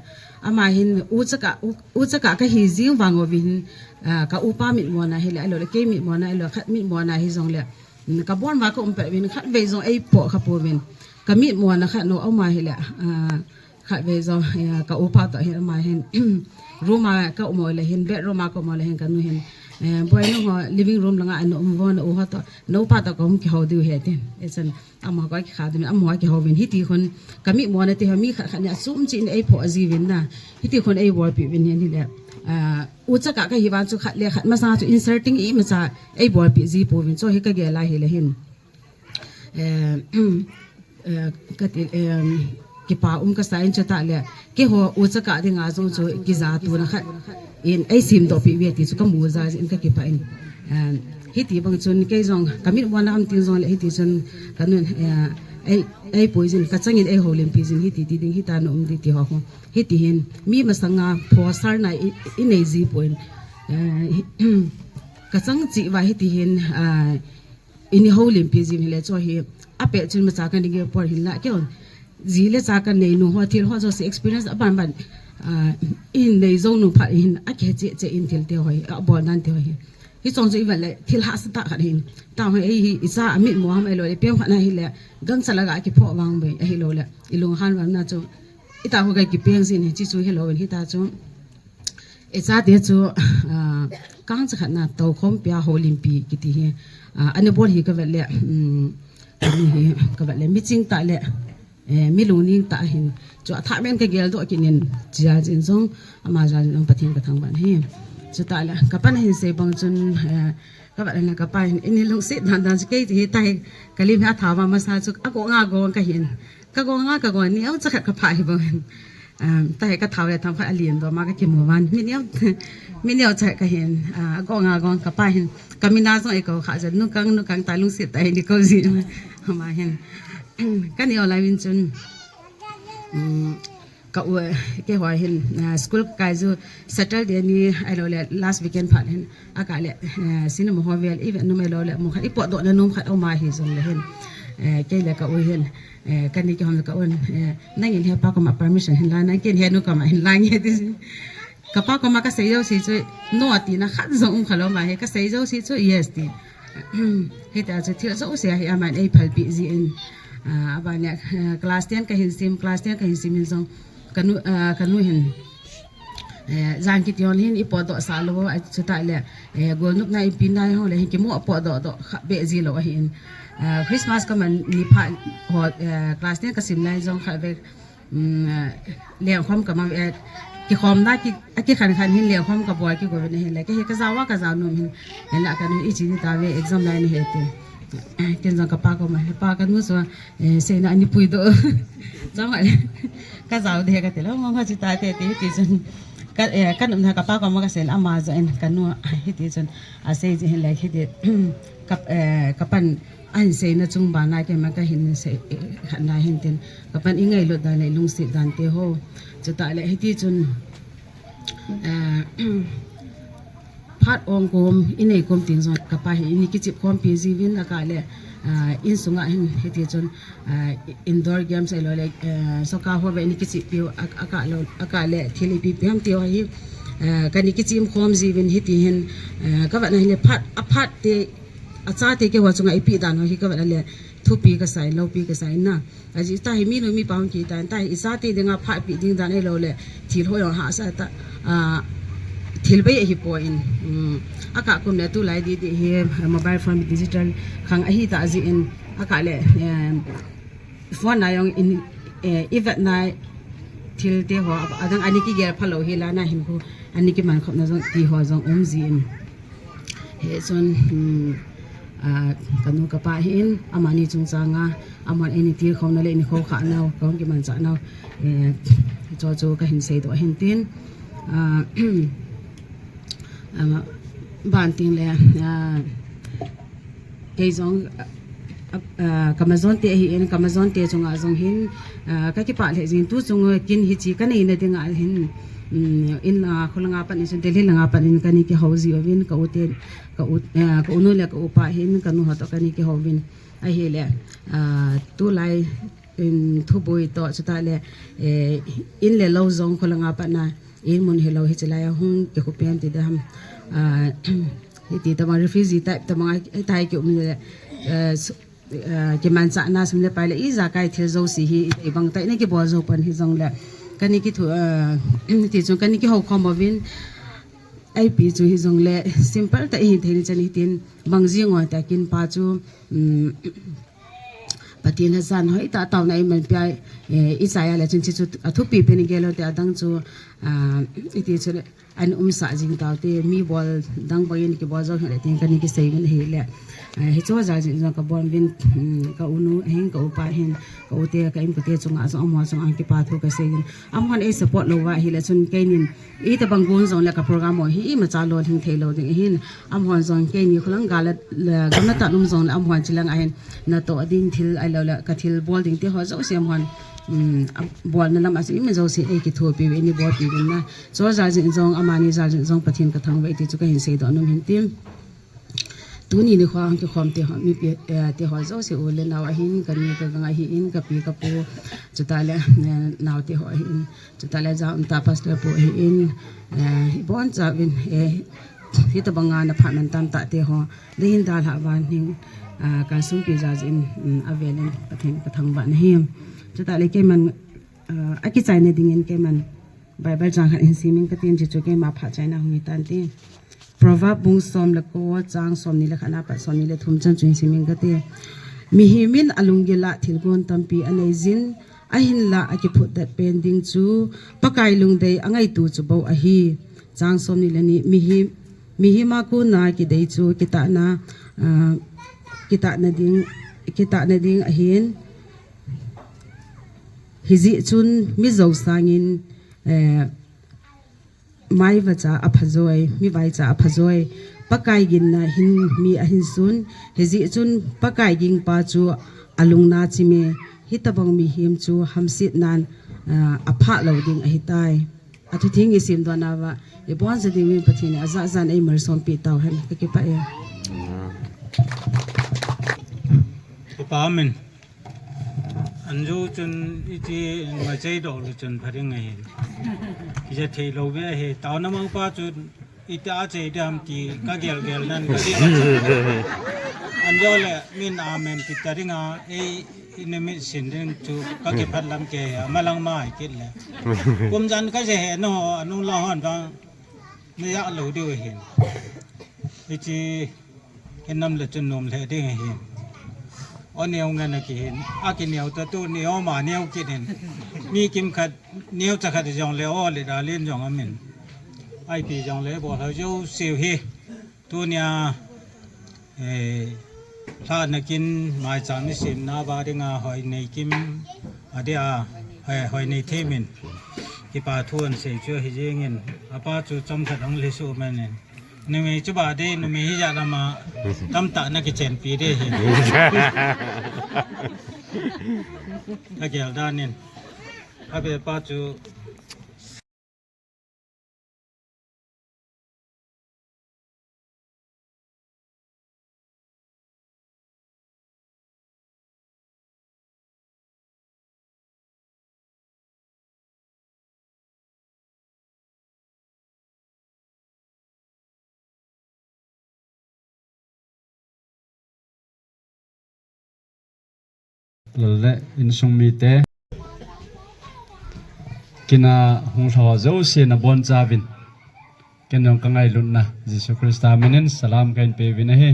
ama hin uchaka, u, uchaka ka hi jing vang uvin hin, ah, ka upa mitmona hile, ahilou le kei mitmona, ahilou le khat mitmona hijongle, um, ka bon uva ka um pet uvin khatvei jong eipoh kha pouvin. Ka mitmona khat nu ama hile, ah, khatvei jong, eh, ka upa toh hin ama hin, room a ka um u le hin, bedroom a ka um u le hin ka nu hin, eh, boi, nangho living room langa na um uvin, na u ho toh, na upa toh kahung kihou diu ahi tin. Hichun, amaho kikha diu, amaho kihouvin, hiti khun, ka mitmona ti ho mi khat khat in asum cheh in eiphoh jiuvin na, hiti khun eibolpeh uvin hin hile, ah, uchaka ka hi vang chu khat le khat masanga chu insulting imacha eibolpeh ji pouvin, chu hi ka gel a hile hin. Eh, eh, kati, eh, kipa um kasa in chutah le, keiho uchaka dinga jong chu kijatuna khat in eisemdoh peh uve ti chu ka mu jal in ka kipah in. Eh, hiti bang chun kei jong ka mitmona ham tin jongle hiti chun ka nun, eh, ei, eipui jin, ka chang in eihoulimpi jin, hiti ti ding, hita na um ding ti ho khu. Hiti hin, mi masanga phosarna i, i, inei ji poi. Eh, hi, ka chang cheh uva hiti hin, ah, in houlimpi jin hile chu hi, apet chun imacha ka nei ngei poi hinlah, keiho ji le cha ka nei nu ho thil ho jouse experience aban ban, ah, in nei jou nu phat hin, akihe cheh cheh in thil te ho hi, abol dan te ho hi. Hicheng chu ivet le thil hahsa tah khat hin. Tah ho ei hi, icha amitmo ham ahilou le, ipi ham khat na hile, gangchal a ga kiphoh vang uvin, ahilou le, ilunghan vang na chu, ita ho ga kipeng jin hi, chi chu hilou in hita chu. Ichate chu, ah, kangcha khat na toukhompi a houlimpi kiti hi, ah, ana bol hi ka vet le, um, ka nu hi ka vet le, miching tah le, eh, mi lungning tah ahin. Chu athah men ka geldoh kit in, chi jal in jong, ama jal in jong Pathen ka thangvah in ahi. Chutah le, ka pan ahin sei bang chun, eh, ka vet le ka pa hin, in lungset dan dan chu kei ti hi tahi, ka lim hi athah uva masa chu, ago nga gong ka hin. Ka gong a, ka gong a, neocha khat ka pha hi bou hin. Um, tahi ka thao le themkhat alen doh ma ka kimu van. Mi neo, mi neocha khat ka hin, ah, gong a gong ka pa hin. Ka min a jong eikou kha jeh, Nu Kang, Nu Kang, ta lungset tah in eikou ji. Ama hin. Ka neo lai uvin chun, um, ka u, keiho hin, ah, school ka kai ju Saturday ni ahilou le last weekend phat hin. Akah le, eh, cinema hall vel ivet nom ahilou le, mun khat ipotdoh na nom khat aum a hijongle hin. Eh, kei le ka u hin, eh, kani kihom le ka un, eh, nangin hepa koma permission hin la, nangin henu koma hin la nge ti. Ka pa koma ka sei jouse chu, no tina khat jong um khalou ma hi, ka sei jouse chu, yes ti. Hitia chu thil jouse hi aman eiphalpeh jin. Ah, aban le, eh, class ten ka hin sim, class ten ka hin sim in jong, ka nu, ah, ka nu hin. Eh, jan kiti hon hin ipotdoh sah lou, a, chutah le, eh, golnopna ipi nai ho le hin kimu a potdoh doh kha be ji lou ahin. Eh, Christmas ka man ni phat ho, eh, class ten ka sim lai jong kha ve, um, eh, lengkhom ka mang, eh, kikhomna ki, a kikhan khan hin lengkhom ka bol kigo ve na hin le, kei hi ka jao a ka jao nom hin, eh, la ka nu ichi ni ta ve exam lai ni he te. Eh, ken jong ka pa koma, pa ka nu so, eh, seina ani puidoh. Jong ale, ka jao de ka ti lou, mo mo chi ta te ti, ti chun. Ka, eh, ka nopna ka pa koma ka sei le ama jong in ka nu, ah, hiti chun, asei ji hin le hiti, ka, eh, ka pan ahin seina chung bana keima ka hin sei, eh, khat na hin tin, ka pan ingailut dan le lungset dan te ho. Chutah le hiti chun, eh, phat ong kom, inei kom tin jong ka pa hi, ini kichep khompi jiuvin akah le, ah, insunga hin hiti chun, ah, indoor games ahilou le, eh, soccer ho ve ini kichep piu, a, akah lou, akah le thil ipi ipi ham ti ho hi, eh, kani kichep khom jiuvin hiti hin, eh, ka vet na hile phat, aphat te, achate keiho chunga ipi dan ho hi ka vet na le thupi ka sa in, loupi ka sa in na. Ajeh chu tahi minu mipa hung kitan, tahi ichate dinga phat pe ding dan ahilou le, thil ho jong hahsa tah, ah, thil bei ahi poi. Um, akah kum le tulai didi hi, ah, mobile phone digital khang ahi tah jeh in, akah le, em, phone na jong in, eh, ivet na thil te ho, adang ani kigel phalou hi la na hin khu, ani kiman khop na jong ti ho jong um jin. Hichun, um, ah, ka nu ka pa hin, amani chungchang a, aman ini tilkhouna le ini khoukhah nau, ka hung kimanchah nau, eh, chu chu ka hin seidoh ahin tin, ah, ah, ban tin le, ah, Kei jong, ah, ah, ka majon te ahin, ka majon te chunga jong hin, ah, ka kipah lheh jing, tu chung kin hichi ka neina dinga hin, um, in, ah, khulanga pat in chun Delhi langa pat in kani kihou jiuvin, ka u te, ka u, ah, ka u nu le ka u pa hin, ka nu ho toh kani kihou vin. Ahile, ah, tulai in thuboi toh chutah le, eh, in le lou jong khulanga pat na, in mun hilou hichi lai a hung kikhup em ti dam. Ah, hiti tabang refugee type tabang a, hitai ki um le, eh, su-, eh, kimanchahna sum le pai le ijakai thil jouse hi, ibang tai na kibol jou pan hi jong le. Kani kithu, eh, ti chung kani kihou khom uvin, ipi chu hi jong le, simple ta ihin thei ni chan hitin, bang jing ngoi ta kin pa chu, um, Pathen in jan hoi tah taona eiman pia, eh, i chai a le chun chi chu a thupi pen gel u te adang chu, ah, iti chu le an umsah jing tau te, mi bol dang bang in kibol jou hile tin kani kisei uvin ahile. Ah, hichu jal jing jong ka bon uvin, um, ka u nu ahin, ka u pa ahin, ka u te, ka inkote chunga jong amaho chunga kipathu ka sei uvin. Amahon ei support lou va ahile chun keinin, itabang gon jong le ka program ho hi imacha lolhing thei lou ding ahin. Amahon jong keini khulang gal le, le, gamla tah um jong le amahon chilang ahin. Natoh ding thil ahilou le, ka thil bol ding te ho jouse amahon, um, a, bolna lam a chu ima jouse ei kithopi uve, eini bolpi uvin na. Chu jal jing jong, amani jal jing jong Pathen ka thangvah e ti chu kahin seidoh nom hin tin. Tuni nikho a kikhom te ho, mipi, eh, te ho jouse u le nao ahin, ka ni ka gang ahin, ka pi ka pu, chutah le, eh, nao te ho ahin, chutah le jao um tah pastor pu ahin, eh, ibon chauvin, eh, hitabanga na phat man tam tah te ho, le hin dalha van hin, ah, ka sumpi jal jing, um, avel in Pathen ka thangvah na hi. Chutah le keiman, ah, akichaina dingin keiman Bible chang khat hin simin katin, chuchu keima phat chaina hung hitan tin. Proverb bung som le ko chang somni le khat na pat somni le thum chan chu hin simin kati. Mihem in alunggil a thilgon tampi anei jin, ahinla akiphutdet pen ding chu Pakai lungdei angaito chu bou ahi. Chang somni le ni, mihem, mihem a kona kidei chu kitahna, ah, kitahna ding, kitahna ding ahin. Hijeh chun mi jou sangin, eh, mai vaicha aphajoi, mi vaicha aphajoi. Pakai ginna hin mi ahin sun. Hijeh chun Pakai gingpa chu alungna chim e. Hitabang mihem chu hamsetnan, ah, aphah lou ding ahitai. Athutheng isim doh nauva, iboncha dingin Pathen in ajat jan eimalsompi tauhen. Kakipah e. Kipa min. Anjo chun iti machei doh le chun pharing ahi. Ija thei lou ve ahi. Taona mangpa chun iti a chei dam ti kagel gel nan kati. Anjo le min amen ti taringa ei inimit sin ding chu kakiphat lam ke amalang mai kit le. Kum jan kaje he no anung la hon bang na ya lou diu hin. Iti Ken nam le chun nom le ding ahi. O neo ngen a kihin. A kineo ta tu neo ma neo kit in. Mi kimkhat neo chakhat jong le o le dalin jong amin. Ipi jong le bol hou jou seh hi. Tunia, eh, lha nakin maicham ni simna ba dinga Hoineikim adia, eh, Hoineithem in. Kipa thu ahin sei chu ahi jingin. Apa chu chomkhat hung lhi suh manin. Numei chu ba dei, numei hi jat lama tamtah na kichenpi dei hi. Ka gel danin. Abe pa chu Lal le insung mite. Kin a hung lha ho jouse nabonchauvin. Ken jong ka ngailutna Jesu Christa minin salam kahin peuvin ahi.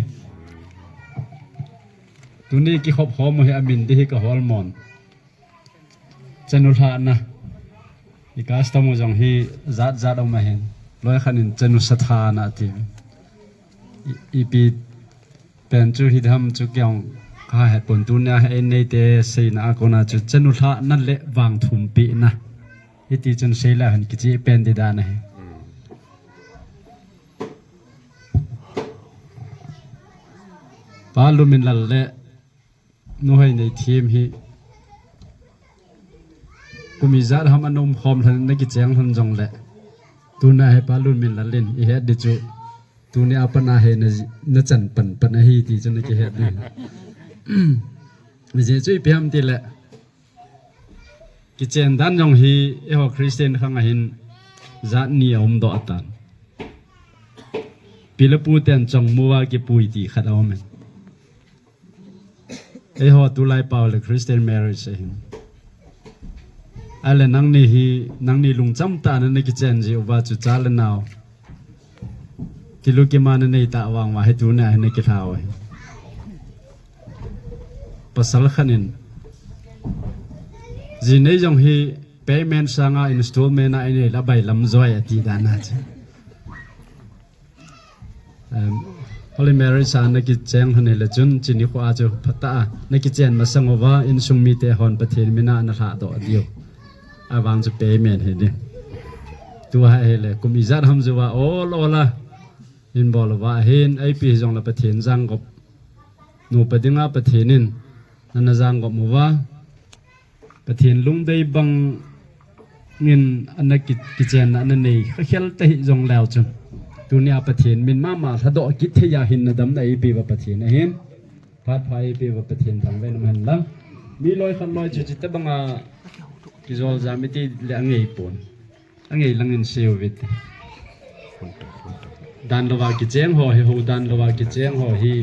Tuni kikhop khom u hi amin ding hi ka hol mon. Chanu lhahna. I custom u jong hi jat jat um ahin. Loi khat in chanu sathana ati. I, ipi pen chu hi dam chu kei jong ka het pon, tunia hi eini te seina a kona chu chanu lhahna le vang thumpina. Hiti chun sei le hin kicheh pen ding dan ahi. Pa Lunminlal le Nu Hoinei thim hi kum ijat ham ana um khom lhon, na kicheng lhon jongle, tuna hi Pa Lunminlal in i het di chu, tuni a pat a hi na, na chan pan pan ahi ti chu na kihet di. Ajeh chu ipi ham tile, kichen dan jong hi eiho Christian khang a hin jat ni a um doh tan. Pi le pu ten chongmu a kipui ti khat a um in. Eiho tulai pau le Christian marriage ahin. Ahile nangni hi, nangni lungcham tah a na kichen ji uva chu cha le nao, kilu kima na nei tah vang uva hi tuni a hi na kilha u ahi. Pasal khat in, ji nei jong hi payment sanga installment a i nei le abailam joi ati dan a chu. Em, Holy Marriage a na kicheng lhon hile chun, chuni kho a chu phatah a na kichen masang uva, insung mite hon Pathen min a na lhah doh diu. Avang chu payment hi ding. Tua hi le, kum ijat ham jou a, ol ol a hin bol uva ahin, ipi hijongle Pathen jangop. Nupa dinga Pathen in, na na jangop uva. Pathen lungdei bang in ana ki, kichenna ana nei kha khel ta hi jong leu chun, tuni a Pathen min mama lhadoh kit thei a hin na damna eipeuva Pathen ahin, phat pha eipeuva Pathen thangvah in um hen lang. Mi loi khat loi chu chuti banga kijol jam iti le angei pon. Angei lang in sei uvin. Dan louva kicheng ho hi, ho dan louva kicheng ho hi.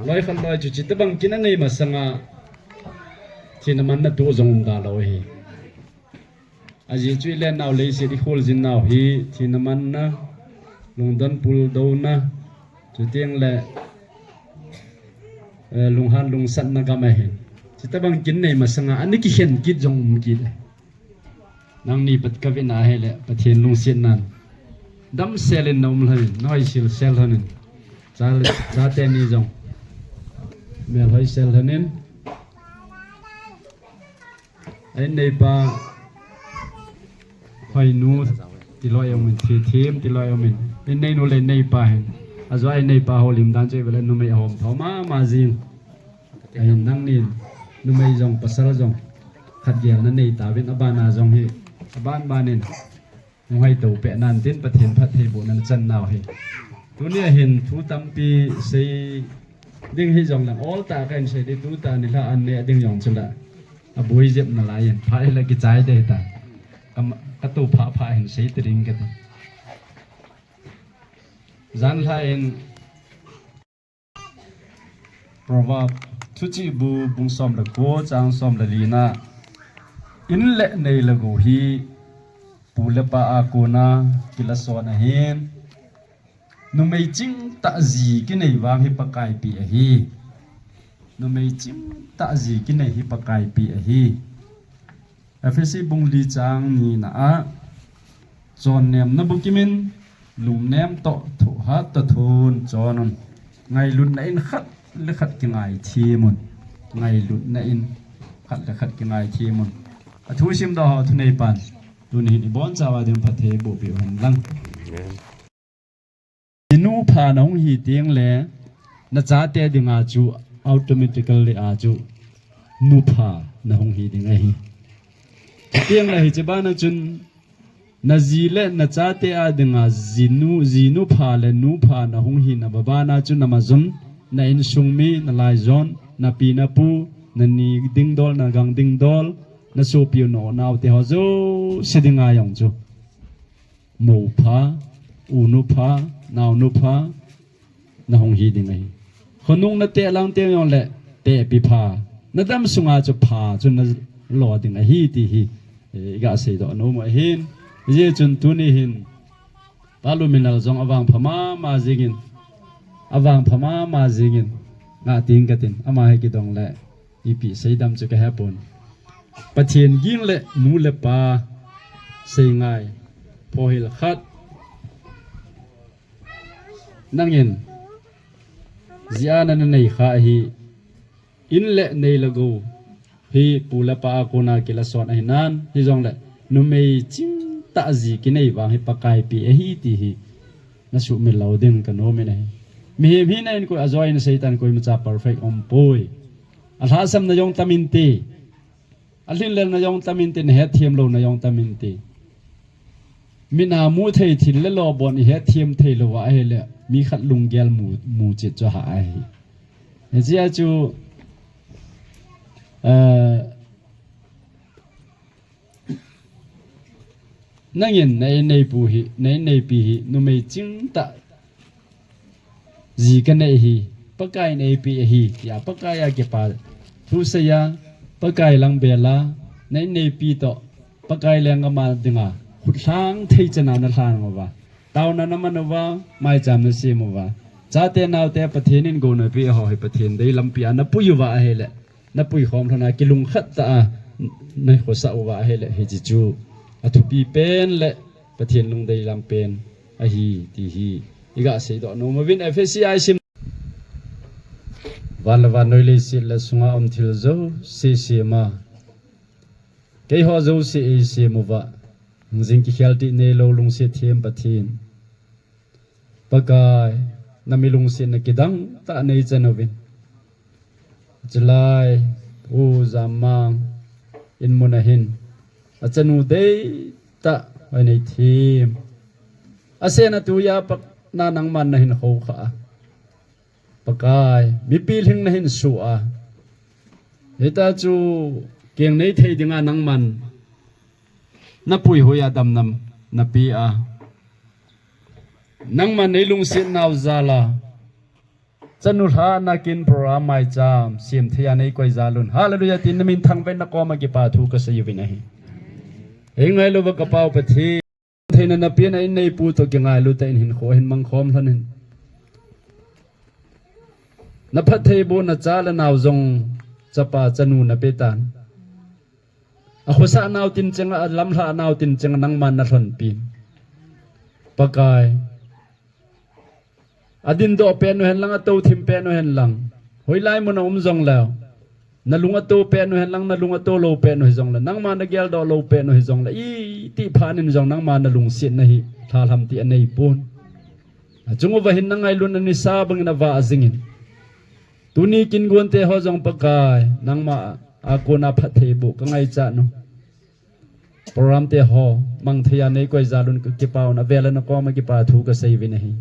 Loi khat loi chu chuti bang kin anei masanga thina manna tu jong um da lou hi. Ajeh chu i le nau leiset i khol jin nau hi, thina manna, lungdon puldouna, chuteng le, eh, lunghan lungsatna gam ahin. Chuti bang kin nei masanga ana kikhen kit jong um kit le. Nangni pat ka vena hile, Pathen lungsetnan damsel in na um lhonin, na hoisil sel lhonin. Cha, chate ni jong melhoi sel lhonin. Ei neipa Hoinu tiloi umin, Thithim tiloi umin. Ei neinu le neipa hin. Ajo ei neipa ho lim dan chu vele numei ahom thou mama jing. Ahin nangnin, numei jong, pasal jong, khat gel na nei tauvin, abana jong hi, aban banin, hung hai tou peh nan tin, Pathen phattheibohna na chan nau hi. Tunia hin, thu tampi sei ding hi jong lang, ol tah a ka hin sei ding, tuta nilhah an neh ding jong chu la, aboi jep nalai in, phat hi la kichai ding hita. Ka, ka tou pha pha hin sei te ding ka ti. Jan lha in, Proverb, Thuchih bu bung som le ko, chang som le li na. In le nei le gou hi pu le pa a kona kila son ahin. Numei chingtah ji kinei vang hi Pakai pi ahi. Numei chingtah ji kinei hi Pakai pi ahi. Ephesi bung li chang ni na a, chonnemna bukim in, lungnem toh thohhat toh thun chon un. Ngailutna in khat le khat kingai thim un. Ngailutna in khat le khat kingai thim un. A thu simdoh ho thuneipan, tuni hin i bonchauva ding phatthei boh peh u hen lang. Amen. Ji nu pha na hung hi teng le, na chate dinga chu automatically a chu nu pha na hung hi ding ahi. Teng le hiche bana chun na ji le na chate a dinga ji nu, ji nu pha le nu pha na hung hi na babana chu na majun, na insung mi, na laijon, na pi na pu, na ni dingdol, na gang dingdol, na sopi u na u nao te ho jouse dinga jong chu mou pha, u nu pha, nao nu pha, na hung hi ding ahi. Khonung na teh lang teng jong le, tehpi pha. Na dam sunga chu pha chu na lo ding ahi ti hi, eh, i ga seidoh nom u ahin. Hijeh chun tuni hin, Pa Lunminlal jong avang pha mama jingin, avang pha mama jingin, nga ting ka tin, ama hi kidong le, ipi seidam chu ka hepon. Pathen ging le nu le pa sei ngai, phohil khat. Nangin, ji a na na nei kha ahi, in le nei le gou hi pu le pa a kona kila son ahi nan, hijongle, numei chingtah ji kinei vang hi Pakai pi ahi ti hi, na sumil lou ding ka nom in ahi. Mihem hina in koi ajoina Satan koimacha perfect umpoi. Alhahsamna jong tam inte. Alhinlelna jong tam inte, nahetthem louna jong tam inte. Mina muthei thil le lobon ihetthem thei louva ahile, mi khat lunggel mu, muchet chu ahah ahi. Hichea chu, eh, nangin na inneipu hi, na inneipi hi, numei chingtah ji kanei hi, Pakai in eipeh ahi, tia Pakai a kipa thusei a, Pakai lang bel a, na inneipi toh, Pakai lenggam a dinga, khutlhang thei chana nalhan uva, taona naman uva, maicham nasem uva, chate naote Pathen in gouna peh ho hi Pathen deilampi a napui uva ahile, napuikhom lhon a kilungkhat tah a nakhosah uva ahile, hiche chu athupi pen le Pathen lungdei lam pen ahi ti hi iga seidoh nom uvin. Ephesi a isim, van le vannoi leiset le sunga um thil jouse sema, keiho jouse eisem uva, hingjing kikhel tih neilou lungset them Pathen, Pakai, nami lungsetna kidang tah neichan uvin. Chulai, U Jammang in mun ahin, achanu deitah, Hoineithem, asen atuiya patna nangman nahin khoukhah a, Pakai, mipi lhing nahin suh a, hitia chu keng neithei dinga nangman napuihoiya damna napeh a, nangman neilungset nau jal a, chanu lhahna kin program maicham sem theiya neikoi jal un. Hallelujah, tin namin thangvahna koma kipa thu kasei uvin ahi. Eingailuva kapau Pathen, theina napen a inneipu toh kingailu tah in hinkho ahin mangkhom lhon in, naphattheibohna cha le nao jong, chapa chanu napetan, akhosah nau tincheng a, alamlhah nau tincheng a nangman nalhonpin, Pakai, adindoh pet u henlang, atou thim pet u henlang, hoilai mun a um jongleu, nalung atou pet u henlang, nalung atou lou pet u hijongle, nangma nageldoh lou pet u hijongle, itih phat in jong nangma nalungsetna hi lhalham tih aneipon. Achung uva hin nangailutna nisa bangin avah jingin, tuni kin gonte ho jong Pakai, nangma a kona phattheiboh kangaichat u, program te ho mang theiya neikoi jal un kakipa un, avel a nakoma kipa thu kasei uvin ahi.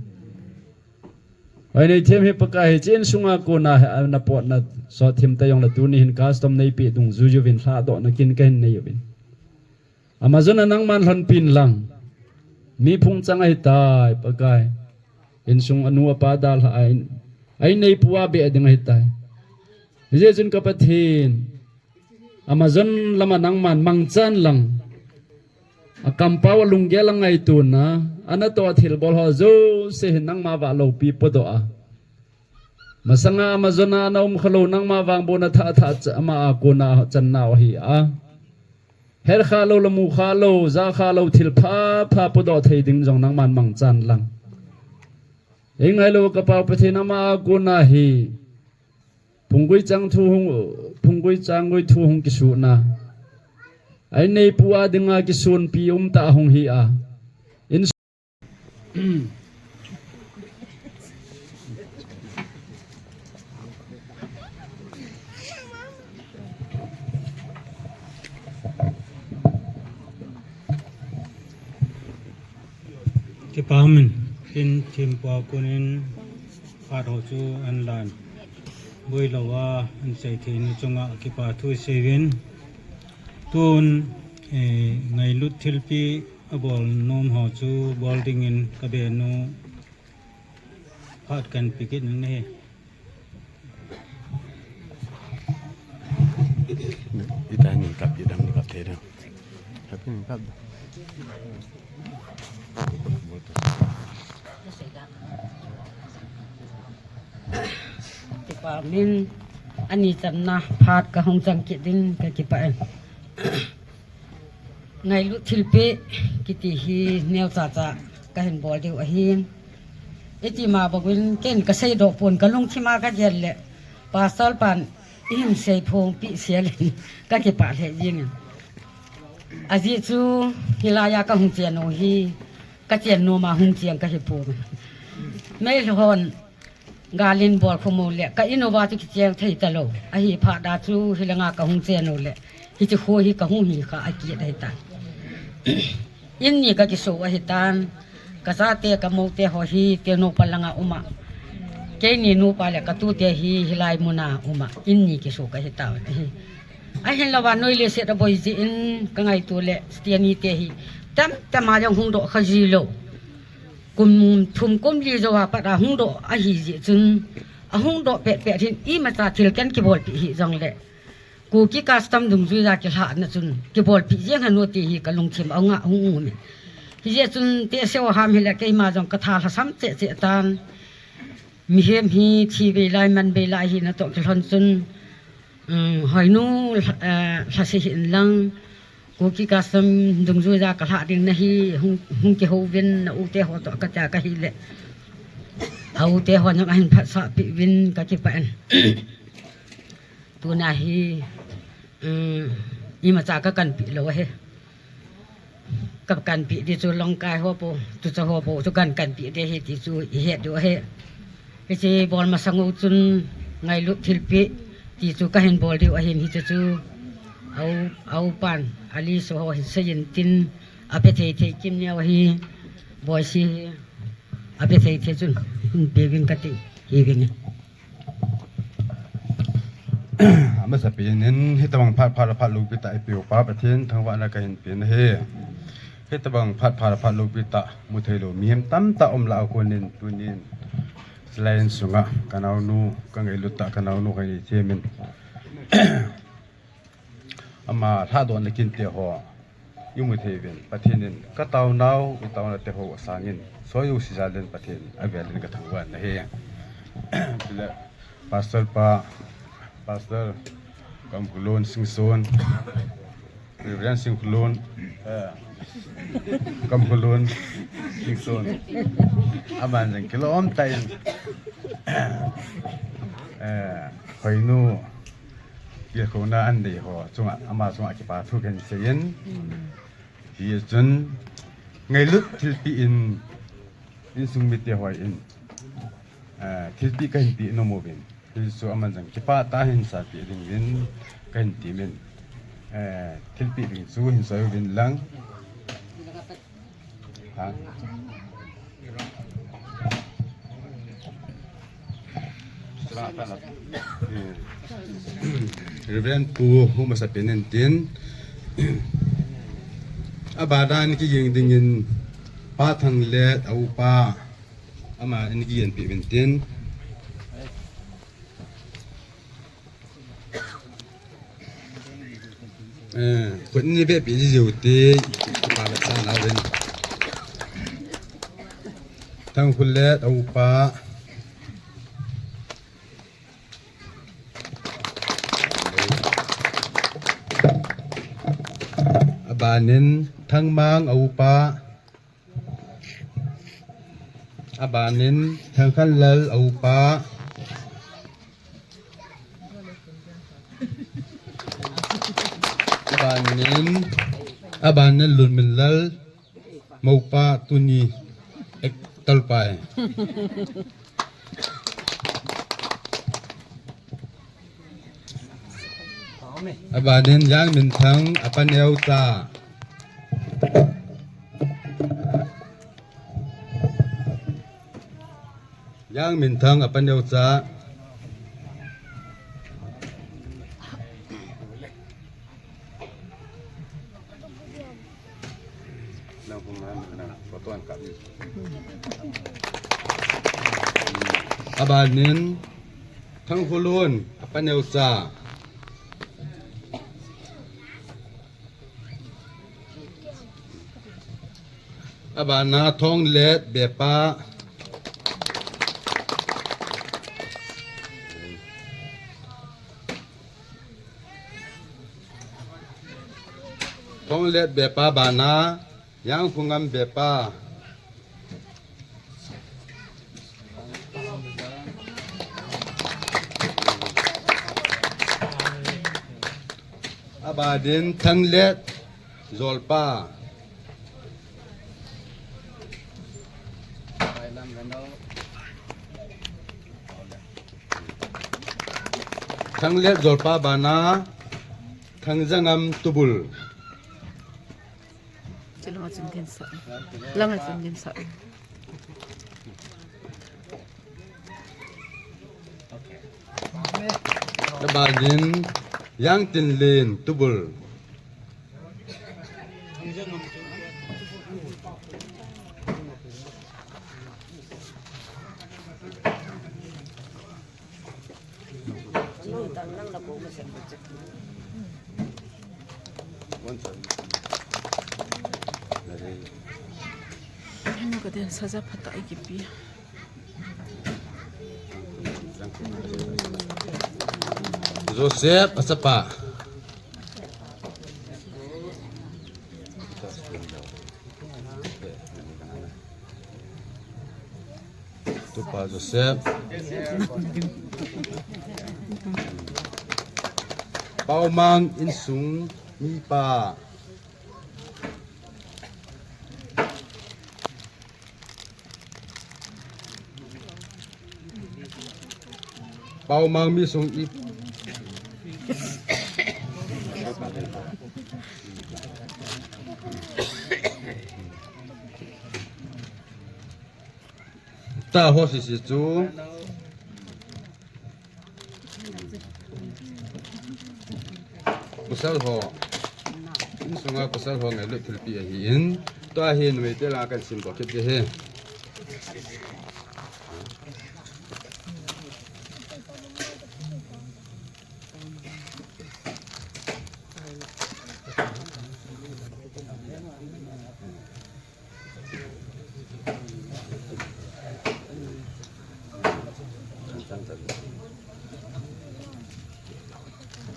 Hoineithem hi Pakai, hiche insunga kona hi napotna sotthim ta jongle tuni hin custom neipeh dungjuiyuvin lhahdohna kin kahin nei uvin. Amazon a nangman lhonpin lang, mi phung chang ahitai Pakai. Insung anu apa dalha a in, a inneipu a beh ding ahitai. Hijeh chun ka Pathen, Amazon lama nangman mangchan lang, akampau a lunggel a ngaitona, anatoh thilbol ho jouse hin nangma vah loupi podoh a, masanga Amazon a ana um khalou nangma vangbohna thah thah cha, ama a kona channa u ahi a, herkhah lou, lamukhah lou, jakhah lou thil phapha podoh thei ding jong nangman mangchan lang. Eingailou ka Pau Pathen, ama a kona hi phunggui chang thu hung, phunggui changgui thu hung kisuhna, a inneipu a dinga kisonpi umtah hung hi a, in Kipah umin, kin thempu a konin phat ho chu ahin lan boilou a, ahin chai theina chunga kipathu iseiuvin. Tun, eh, ngailut thilpeh abol nom ho chu bol dingin kabenu phat kahin pe kit ning ahi. Ita ni kap, ita ni kap thei ding. Kap ni kap. Kipah umin, ani channa phat kahung chang kit ding kakipah e. Ngailut thilpeh kiti hi neocha cha kahin bol diu ahin. Iti ma bangin ken kaseidoh pon, kalungthim a kagel le Pastor pan ihin seiphongpeh sel in kakipah lheh jengin. Ajeh chu hilai a kahung chen u hi, kachen nom a hung chen kahi pon. Meilhei hon Galin bol khomo le ka in uva chu kicheng thei talou. Ahi phat a chu hilanga kahung chen u le hiche kho hi kahung hi kha akit ahitan. In ni kakiso ahitan. Kachate kamoute ho hi Tengnoupal langa uma. Keini nupa le katute hi hilai muna uma. In ni kiso kahitan ahi. Ahinlouva noi le set aboi jeh in kangaito le Stiani te hi tamtama jong hungdoh kha jilou. Kum thum kum li jouva pat a hungdoh ahi jeh chun, ahungdoh petpet hin imacha thil ken kibolpeh hijongle Kuki custom dungjuiya kilhahna chun kibolpeh jeng hen u ti hi kalungthim a hung um in. Hijeh chun tehse o ham hile keima jong katha lhasam cheh cheh tan. Mihem hi thi bei lai man bei lai hina toh kilhon chun, hoinu lhase hih in lang, Kuki custom dungjuiya kalhah ding nahi, hung kihouvin na u te ho toh katia kahile, a u te hon jong ahin phatsahpeh uvin kakipah in. Tuna hi imacha kakanpeh lou ahi. Kakanpeh di chu longkai ho po, tucha ho po chu kankanpeh di ahi ti chu ihet diu ahi. Hiche bol masang u chun ngailut thilpeh ti chu kahin bol diu ahin, hiche chu a upan aliso ho hin seiyin tin, apethei thei kim neo ahi, boisi hi apethei thei chun hin peuvin kati hiuvin. Amasapen in hitobang phat phat a phat loupitah eipeupa Pathen thangvahna kahin pen ahi. Hitobang phat phat a phat loupitah mutheilou mihem tamtah umlah a konin tunin chulai insunga kanaonu, kangailuttah kanaonu kahin themin. Ama lhadohna kinte ho imu theiuvin, Pathen in kataonau, itaona teho asangin, soijouse jalin Pathen avelin kathangvah in ahi. Chule Pastor pa, Pastor Kamkhulun Singson, Reverend Singkhulun, Kamkhulun Singson, aman jong kilom tah in, hoinu, kilkhouna anei ho chunga, ama chunga kipa thu kahin seiyin. Hichun ngailut thilpeh in, insung mite hon thilpeh kahin peh nom uvin, hichu aman jong kipah tah a hin sanpeh dingin kahin temin, thilpeh ding chu hin soi uvin lang. Reverend Pu, amasapen in tin, abana in kiging dingin Pa Thanglet a upa, ama in kigenpeh uvin tin. Khut in vehpeh jiu te, kipah le sa nauvin. Thangkhulet a upa. Abanin Thangmang a upa. Abanin Thangkhanlal a upa. Abanin, abanin Lunminlal moupa tuni ek talpai. Abanin Jangminthang apa neocha. Jangminthang apa neocha. Abanin Thangkhulun apa neocha. Abana Thonglet bepa. Thonglet bepa bana, Jangkhungam bepa. Abanin Thanglet jolpa. Thanglet Jolpa bana, Thangjangam Tubul. Chilanga chun din sa. Langa chun din sa. Kabanin, Jangtinlen Tubul. Ano ka din, saja phatah ikipi. Joseph achapa. Tupa Joseph. Paomang insung mipa. Paomang mi sung i. Ta ho sisi chu. Pasal ho. Insunga pasal ho ngailut thilpi ahin. Tua hi numeite langa kahin simdoh kit ding ahi.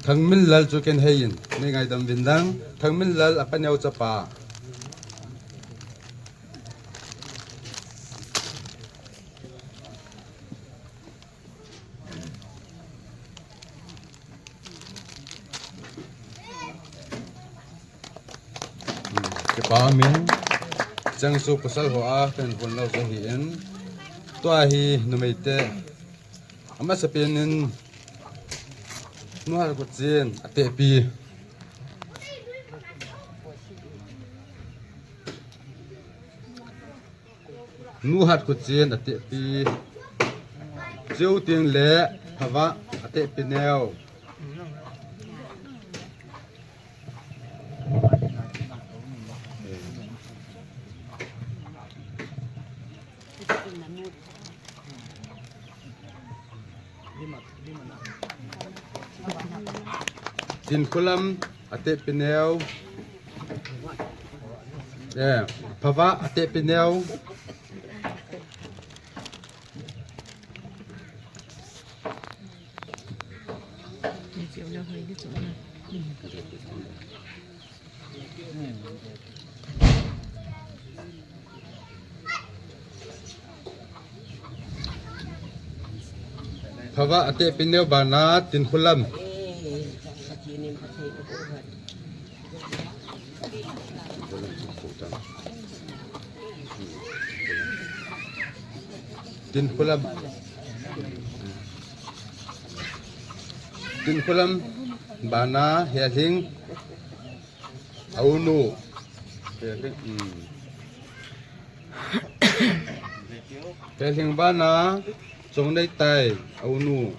Thangminlal chu ken hei in, nei ngaidam uvin lang. Thangminlal apa neo chapa. Kipa umin, chang chu pasal ho a kahin hon lou chu ahin, tua hi numeite. Amasapen in nuhat khuchen atehpi. Nuhat khuchen atehpi. Cheu teng le Phavah atehpi neo. Tinkhulam atehpi neo. Eh, Phavah atehpi neo. Phavah atehpi neo bana Tinkhulam. Tinkhulam. Tinkhulam bana Helhing. Aunu. Helhing, hmm. Helhing bana Chongneitai, aunu.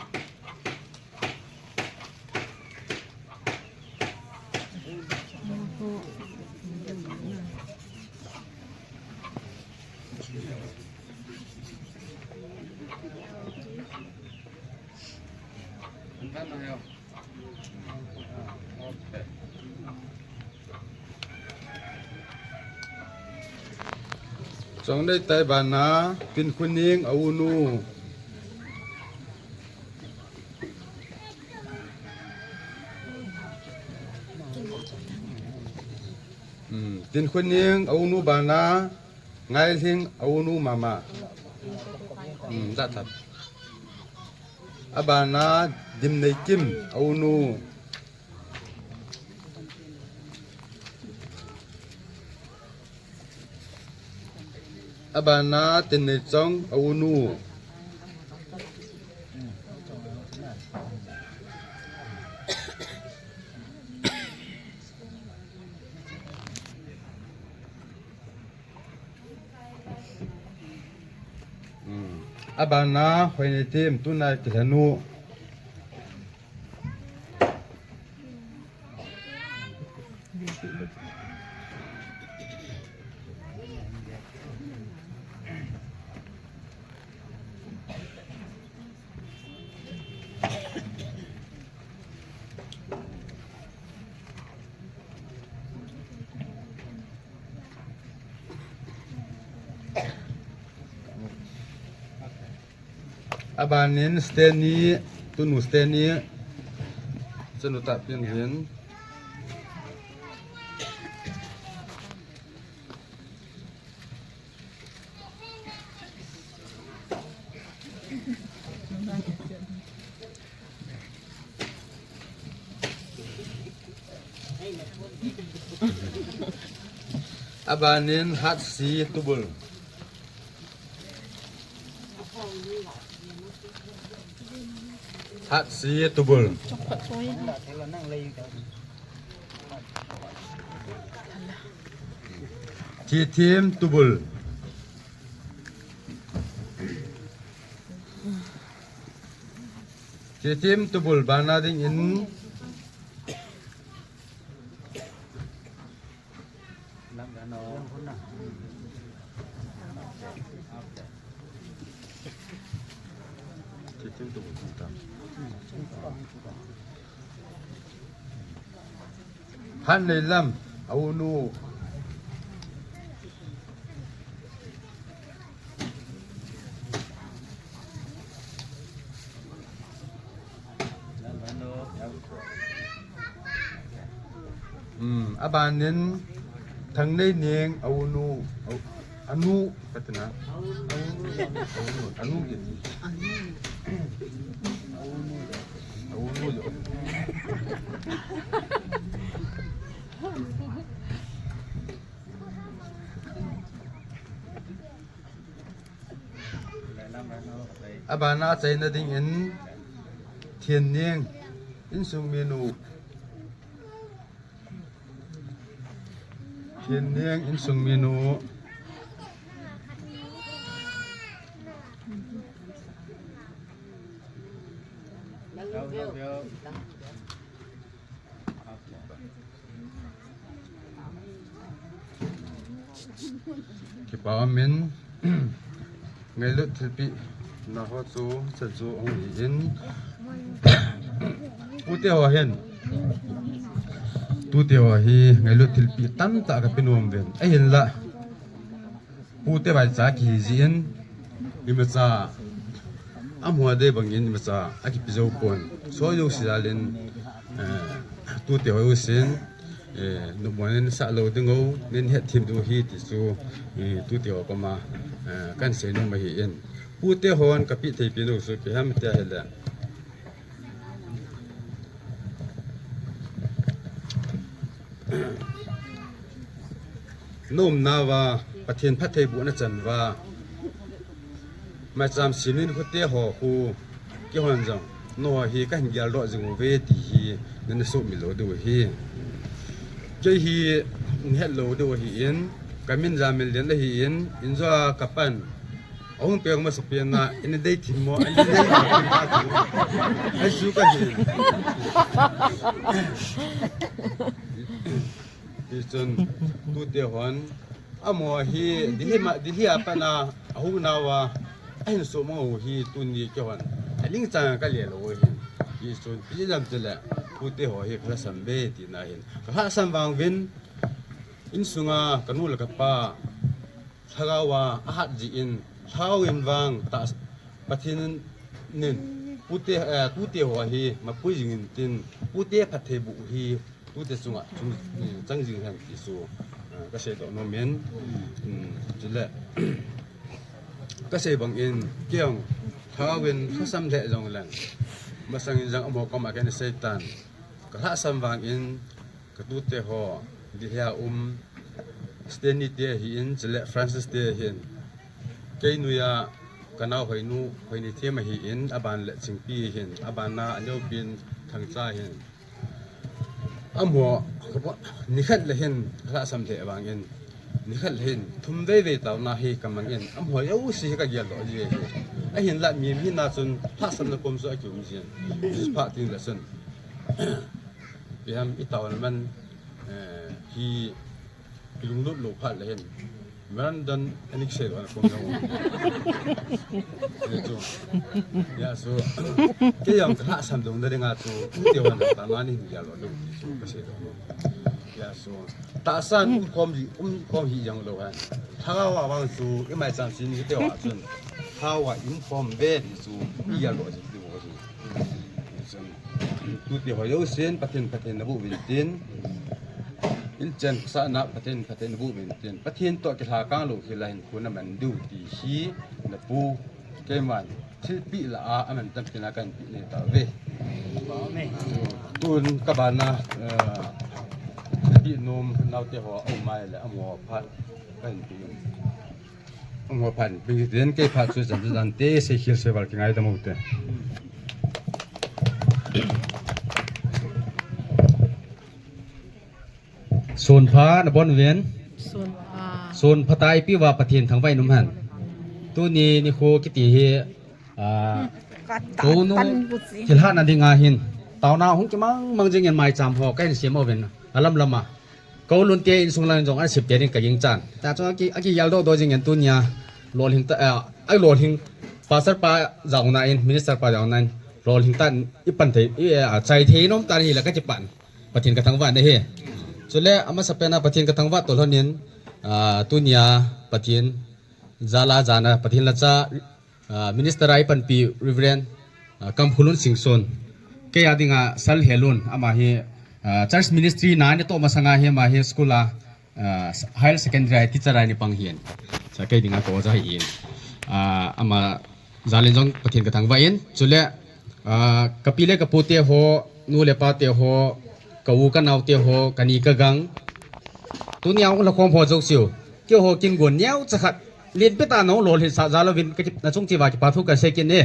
Chongneitai bana Tinkhuning aunu. Hmm, Tinkhuning aunu bana Ngailhing aunu mama. Hmm, jat that. Abana Dimneikim aunu. Abana Tinneichong aunu. Abana, Hoineitem, tuna kilhanu. Abanin Stanley, tunu Stanley, chanu tapin hin. Abanin Hatsi Tubul. Hatsi Tubul. Thithim Tubul. Thithim Tubul bana dingin. Thithim Tubul. Hatneilam, a unu. Hmm, abanin Thangneining, a unu, a u-, anu, katina. A unu, anu, anu. Abana achaina dingin Thinning, insung minu. Thinning, insung minu. Kipa umin, ngailut thilpeh na ho chu, chan chu hung hi in. Pute ho hin. Tute ho hi ngailut thilpeh tamtah kape nom uvin. Ahinlah. Pute vaicha kihi jeh in, imacha, amaho dei bangin imacha akipe jou pon. Soh jouse jal in, eh, tute ho jousen, eh, nopmo nei sah lou diu, nei hethem diu ahi ti chu, eh, tute ho koma, eh, kahin seinom ahi in. Pute hon kapeh thei pen u chu ipi ham tia ahile. Na umna uva, Pathen phattheibohna chan uva, maicham sim in hute ho khu, keihon jong, nangho hi kahin geldoh jing uve ti hi, nana sohmil lou diu ahi. Kei hi, nahet lou diu ahin, kamin Jaminlen ahin, injo a kapan, Ahung peng masa pen na, ina dei thim mo, ina dei thim mo. Ahi chu kahi. Hichun, tute hon, amaho hi, Delhi ma, Delhi a pat na, ahung nauva, ahin sohmang u hi, tuni keihon. Aling chang kale lou u hin. Hichun, ipi jeh ham itile, tute ho hi, kalhasam uve, tina ahin. Kalhasam vang uvin, insunga, kanu le kapa, Lhagao a ahat jeh in, lhagao in vang tah Pathen in pute, eh, tute ho hi mapui jing intin, pute phattheiboh hi tute chunga chung, eh, chang jing hen ti chu, eh, kasei doh nom in, um, chule kasei bang in, kei jong lhagao in lhasam lheh jong leng, masang in jong amaho koma kana sei tan, kalhasam vang in, Ka tute ho, Delhi a um, Stanley te ahin, chule Francis te ahin. Kei noiya, ka nao Hoinu, Hoinithem ahin, aban le Chingpi ahin, aban a aneopen Thangcha ahin. Amaho, nikhat le hin, kalhasam lheh vang in. Nikhat hin thum vei vei taona hi ka mangin, amaho jouse hi ka geldoh ji hi. Ahinlah mi, mi na chun lhahsamna kom chu akium jin. Jis pha ting le chun. Ipi ham i taona man, eh, hi kilunglut lou phat le hin. Memorandum ani kisei doh na kom jong. Ni chu. Ya so. Kei jong ka lhahsam dong na dinga chu. Ni te wan ta mani hin geldoh dong. Ka sei doh. Ya so. Tahsan um khom ji, um khom hi jong lou han. Lhagao a vang chu, i maicham sin ni te wa chun. Lhagao a um khom ve ni chu, i ya lo ji ti wo ji. Chun, tu te ho jouse in, Pathen, Pathen na bu vin tin. In chen sa na Pathen, Pathen na bu vin tin. Pathen to kilha kang lou hi la hin khu na man diu ti hi na pu keiman. Thilpeh lah a, aman tampi na kahin peh nei tauve. Tun ka bana, eh, thilpeh nom naote ho, aum mai le, amaho phat kahin peh in. Amaho phat, peh in kei phat chu jan jan te, seikhel seival kingaidam u te. Sun pha nabon uvin. Sun pha. Sun pha tai pi va Pathen thangvah in um hen. Tuni nikho kiti hi, ah, ka ta konu tan bu si. Thilha na dinga hin. Taona hung kimang mang jing in maicham ho kahin sem uvin. Alam lama. Ko lun te insung lang jong an sip te ding ka ging chan. Ta chu aki, aki yal do do jing in tunia. Lolhing ta, ah, ai lolhing. Pastor pa jauna in, minister pa jauna in. Lolhing tan i pan thei, i, ah, chai thei nom tan hi la ka chi pan. Pathen ka thangvah na hi. Chule, amasa pena Pathen ka thangvah tolhon in, ah, tunia Pathen jala jana Pathen lacha, ah, minister a i panpi Reverend, ah, Kamkhulun Singson. Kei a dinga Sal Helun, ama hi, ah, church ministry na ni to masanga hi ama hi school a, ah, higher secondary a teacher a ni pang hin. Sa kei dinga ko ja hin. Ah, ama Jalin jong Pathen ka thangvah in, chule, ah, ka pi le ka pu te ho, nu le pa te ho, ka u ka nao te ho, ka ni ka gang. Tunia hung la khom ho jouse u. Keiho kin gon neo chakhat. Lin peta nong lolhin sa jal uvin ka kip na chung chiva kipa thu kan sei kin e.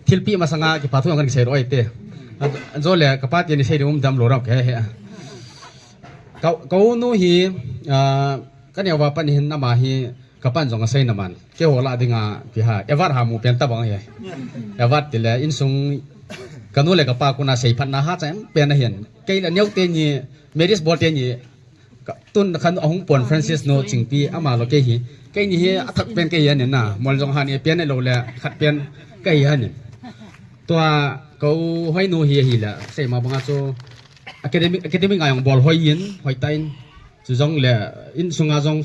Thilpeh masanga kipa thu kan sei roi te. An, an jo le ka pa te ni sei ding um dam lo ram ke he. Ka, ka u nu hi, ah, ka neo va pan hin ama hi Ka pan jong asei na man. Keiho lah dinga, pi ha, award ha mu pen tabang hi. Award tile, insung, ka nu le ka pa kona seiphatna ha chang pen ahin. Kei la neo te ni, Mary's Ball te ni, ka, tun khan ahung pon Francis no chingpi, ama lo kei hi. Kei ni hi, athak pen kei hi anin na, mol jong ha ni pen lo le, khat pen kei hi anin. Tua, ko hoi nu hi hi la, sei ma banga chu, academic, academic a jong bol hoi in, hoi ta in, chu jong le, insunga jong,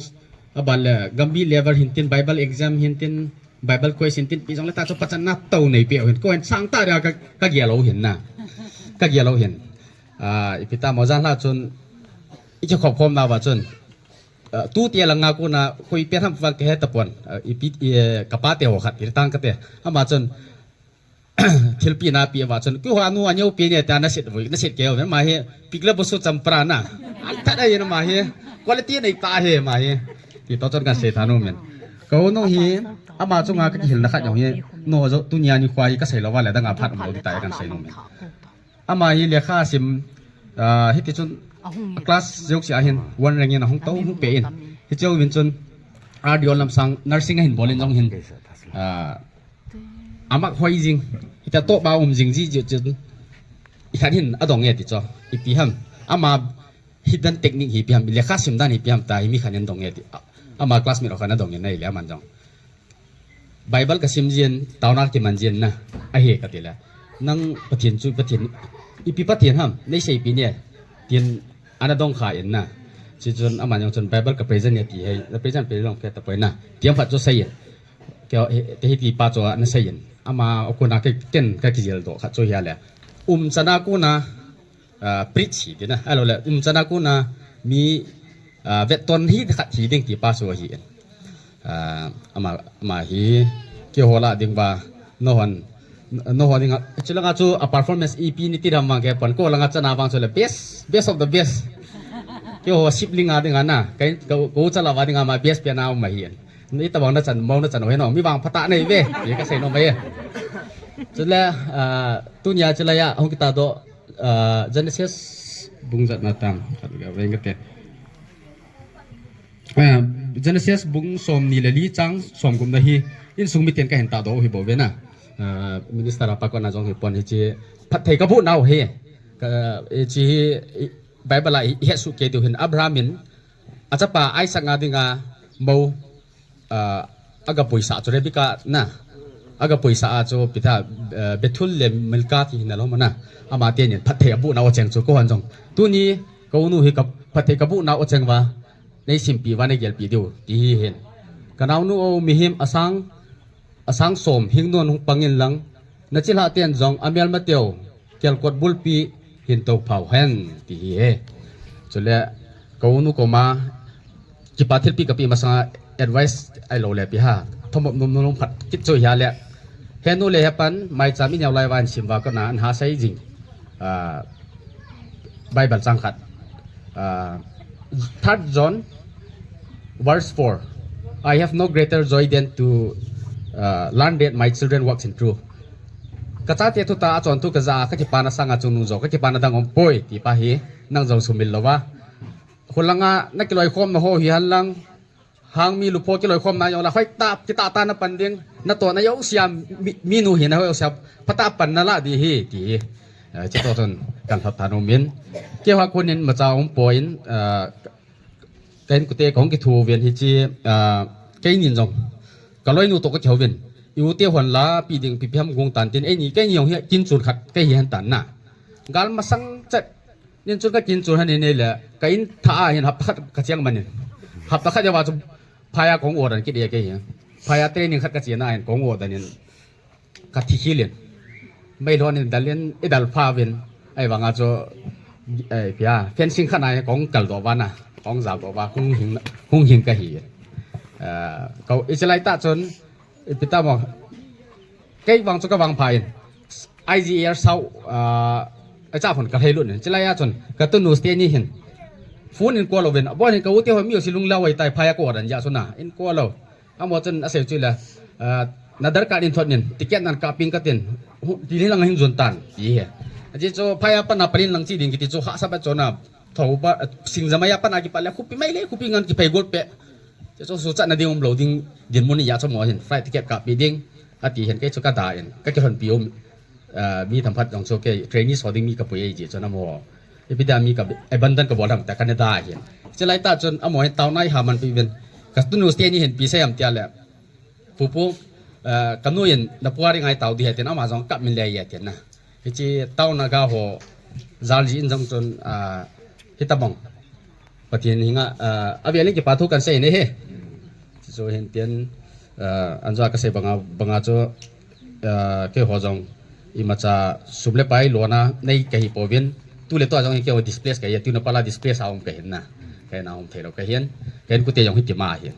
Aban le, gambi level hin tin, Bible exam hin tin, Bible quiz hin tin, pi jong le ta chu pachan na to nei pe hin. Ko hin sang ta dia ka, ka gel u hin na. Ka gel u hin. Ah, ipi ta mo jan la chun, i che khop khom na ba chun. Ah, tu te langa kona, koi pe ham vang ke he ta pon. Ah, ipi, i, eh, ka pa te ho khat, i tang ka te. Ama chun, Thilpeh na pi ava chun, keiho nu a neo pi ne ta na sit vui, na sit keu, ma hi, pik le bosu champra na. An that ai na ma hi, quality nei ta he ma hi. Ti to chun kan sei tha nu men. Ko nu hi, ama chunga ka kihil na khat jong hi, no jo tunia nikho hi ka sei lo va le danga phat mo di ta kan sei nu men. Ama hi lekha sim, ah, hiti chun, class jouse a hin, one rank in ahung to hung pe in. Hiche uvin chun, R D O lamsang, nursing a hin bol in jong hin. Ah, Amak hoi jing, hita to ba um jing ji ji chun. I khan hin adong e ti cho. Ipi ham. Ama hidden technique hi ipi ham. Lekha sim dan hi ipi ham ta hi mi khan hin dong e ti. Ama classmate khan adong e nai le aman jong. Bible ka sim jin, taona kiman jin na. Ahi ka ti le. Nang Pathen chu Pathen. Ipi Pathen ham. Nei sei pi ne. Tin ana dong kha in na. Chi chun aman jong chun Bible ka present e ti hei. Na present pe long ke ta poi na. Tiam phat chu sei in. Kei, he, te hiti pa chu ana sei in. Ama kona ke ken ka kijel doh khat chu hia le. Umchan a kona, ah, preach hi tina. Ahilou le, umchan a kona mi, ah, vetton hi khat hi ding ti pa chu ahi in. Ah, ama, ama hi, keiho lah ding ba, nohon, nohon ding a, chulanga chu a performance ipi ni ti dam vang ke pon, ko langa chana vang chu le best, best of the best. Keiho sibling a ding a na, kai, ko, ko chala va ding a ma best pen a um ahi in. Ni tabang na chan, mo na chan, hoi no, mi vang phatah nei ve, ye ka sei nom ve. Chule, ah, tunia chule ya, hung kita doh, ah, Genesis bung jat na tang, khat ga veng ka te. Ah, Genesis bung som ni le li chang som gup na hi insung miten ka hin tahdoh u hi bou ve na. Ah, minister a pa kona jong hi pon hi chi phatthei ka buh nau hi. Ka, eh, chi hi, eh, Bible a hi, hi su ke diu hin Abraham in a chapa Isaac nga dinga mo, ah, aga puisa chu Rebecca na. Aga puisa a chu pita, eh, Bethul le Milka ti hin a lo ma na. Ama te nin phatthei a buh nau a cheng chu ko han jong. Tuni ka u nu hi ka phatthei ka buh nau a cheng va. Nei simpi uva nei gelpi diu, ti hi hin. Ka naunu o, mihem asang, asang som, hing non hung pang in lang, na chilhah ten jong, amel mateu, kelkot bulpi, hin to phau hen, ti hi he. Chule, ka u nu koma, kipa thilpi ka pi masanga advice ai lo le pi ha. Thomop num num phat kit chu hi a le. He nu le he pan, mai cham i neo lai va an sim va ko na, an ha sai jing. Ah, Bible chang khat. Ah, Third John, verse four. "I have no greater joy than to, uh, learn that my children walks in truth." Ka chate thu ta a chon thu ka ja, ka kipana sanga chungnung jo, ka kipana dang om poi, ti pa hi, nang jong sumil lo va. Khulanga, na kiloi khom na ho hi han lang, hang mi lupho kiloi khom na jong la, hoi ta, kita ta na pan ding, na to na yo siam, mi, mi nu hi na hoi siam, pata pan na la di hi, ti hi. Eh, chi to ton, kan hot ta no min. Ke ha kunin ma cha um poi in, eh, Ka inkote kahung kithu uvin hichi, ah, keinin jong. Ka loinu toh kakihouvin. I u te hon la, pi ding pi pi ham gong tan tin, eini, keini jong hi kin chun khat, kei hi han tan na. Gal masang chet. Nin chun ka kin chun han nei le, ka in tha a hin hapta khat ka chiang manin. Hapta khat jawa chu phaya kong order kit e kei hi. Phaya training khat ka chiang na hin kong order nin. Ka thi khilin. Mei lhon in dalin, i dal pha vin. Ai vanga chu, ai pia, fencing khat na kong kal doh vana. Kong jal doh va, hung hing, hung hing ka hi. Ah, kau, i chilai ta chun, i pita mo. Kei vang chu ka vang pha in. I G R sau, ah, ai cha phun ka lhei lut in. Chilai a chun, ka tunu ste ni hin. Phone in call lo vin. Abo hin ka u te ho mi u si lung lau ai tai, phaya ko dan ja chu na. In call lo. Amo chun asei chu le, ah, na darkar in thot nin, ticket nan kaping katin, hu, ti ni lang hin jun tan, ti he. Aji chu phaya pana palin lang chi ding kiti chu hahsa ba chona, tho ba, ah, sing jamai a pana kipat le, khupi mai le, khupi ngan kiphei gol pe. Chu chu su chat na ding um lo ding, din mun ya chu mo hin, flight ticket kapi ding, ati hin kei chu ka da in, ka kilhon pi um. Ah, mi thamphat jong chu kei training so ding mi ka pui ei ji chu na mo. Ipi dia mi ka abandon ka bol ham ta Canada hin. Chilai ta chun amo hin tau nai ha man pi ven. Ka tunu ste ni hin pi sai am tia le. Pupu, ah, ka nu in na puari ngai tau di he tin ama jong kap min le ye tin na. Hichi tau na ga ho jal ji in jong chun, ah, hitabang. Pathen hinga, ah, avialin kipa thu kan sei nei he. Chu hin tin, ah, anjua ka sei banga, banga chu, ah, kei ho jong imacha sum le pai lona nei kahi pouvin. Tu le tua jong kei ho displace kahi, tu na pala displace a um kahin na. Kahin a um thei lo kahin. Kahin kute jong hiti ma hin.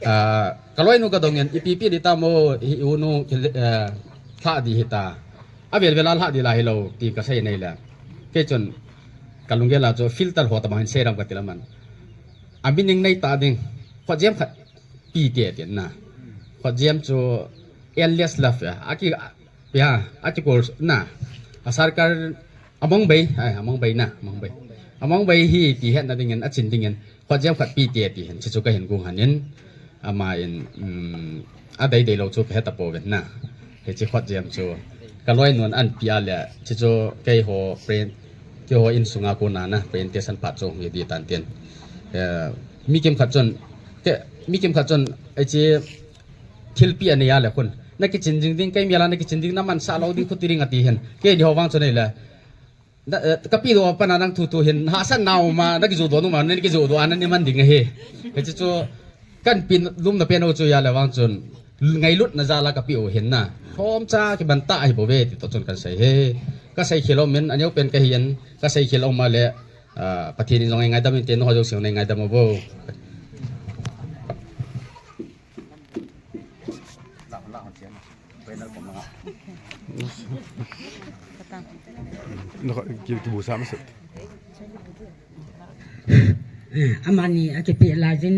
Ah, ka loinu ka dongin, ipi pi di ta mo, hi u nu, ki, ah, lha di hita. Avel vel a lha di la hi lo, ti ka sei nei le. Kei chun, ka lunggel a chu filter ho tabang hin sei ram ka ti la man. A meaning nei ta ding. Khotjem khat pi te tin na. Khotjem chu endless love ya. Aki, ya, aki kol na. A sarkar among bei, ai, among bei na, among bei. Among bei hi ti het na dingin, a chin dingin. Khotjem khat pi te ti hin, chi chu ka hin gung hanin. Ama in, um, a dei dei lo chu ka heta pouvin na. Hichi khotjem chu. Ka loinun an pi a le, chi chu kei ho print, kei ho insunga kona na, presentation phat chu hung hi di tan tin. Eh, mi kim khat chun, ke, mi kim khat chun, ai chi thilpi a nei a le khun. Na kichin jing ding, kei mel a na kichin ding, na mansa lo ding khu ti ding ati hin. Kei ni ho vang chu nei le. Na, eh, ka pi doh pana nang thu thu hin, hahsatna um a, na kijoh doh numa, na kijoh doh a, na ni man ding ahi. Hichi chu, kan pi lum na pen u chu ya le vang chun, ngailut na jal a ka pi u hin na. Khom cha kiban ta ahi bou ve, ti to chun kan sei he. Ka sei khel um in, a neo pen ka hi in, ka sei khel um a le, ah, Pathen in jong ei ngaidam in te, nangho jouse nei ngaidam u vo. Naka, ki, kibusa masat. Amani akipi lajin,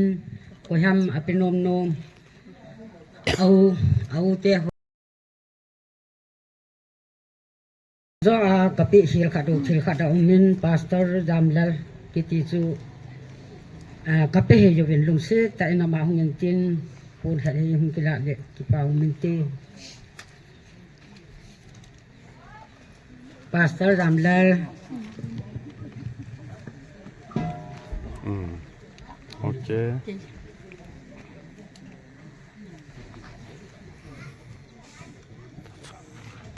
koiham apinom nom, au, au te ho. Jo a kapi khil khat u, khil khat a um in Pastor Jamlal kiti chu Ah, ka pe hih uvin lungset tah in ama hung in tin, pon khat hi hung kila le kipa um inte. Pastor Ramlal. Hmm. Okay.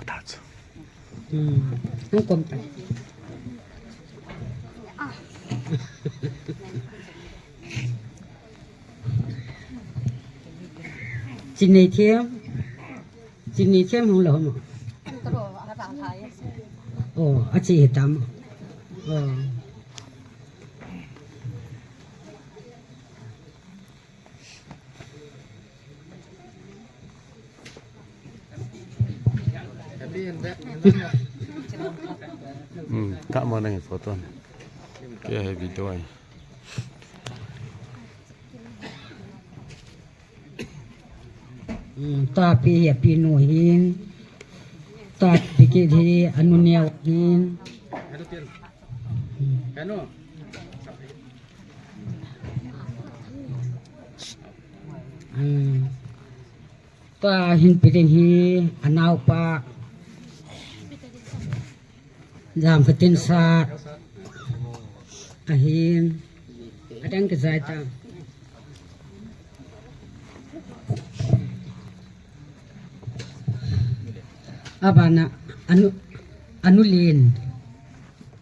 That's Hmm. Hung kom ta. Chini thiam. Chini thiam hung lo mo. Oh, achi hitam. Oh. Hmm, ka mo nang photo. Kei video ai. Hmm, tapi hi api nu hin. Tapi kei hi anu neo hin. Hmm. Hmm. Tua hin pi ding hi, anaopa. Jam ka tin sa. Ahin. Adang ka jai ta. Abana, anu, anu lin.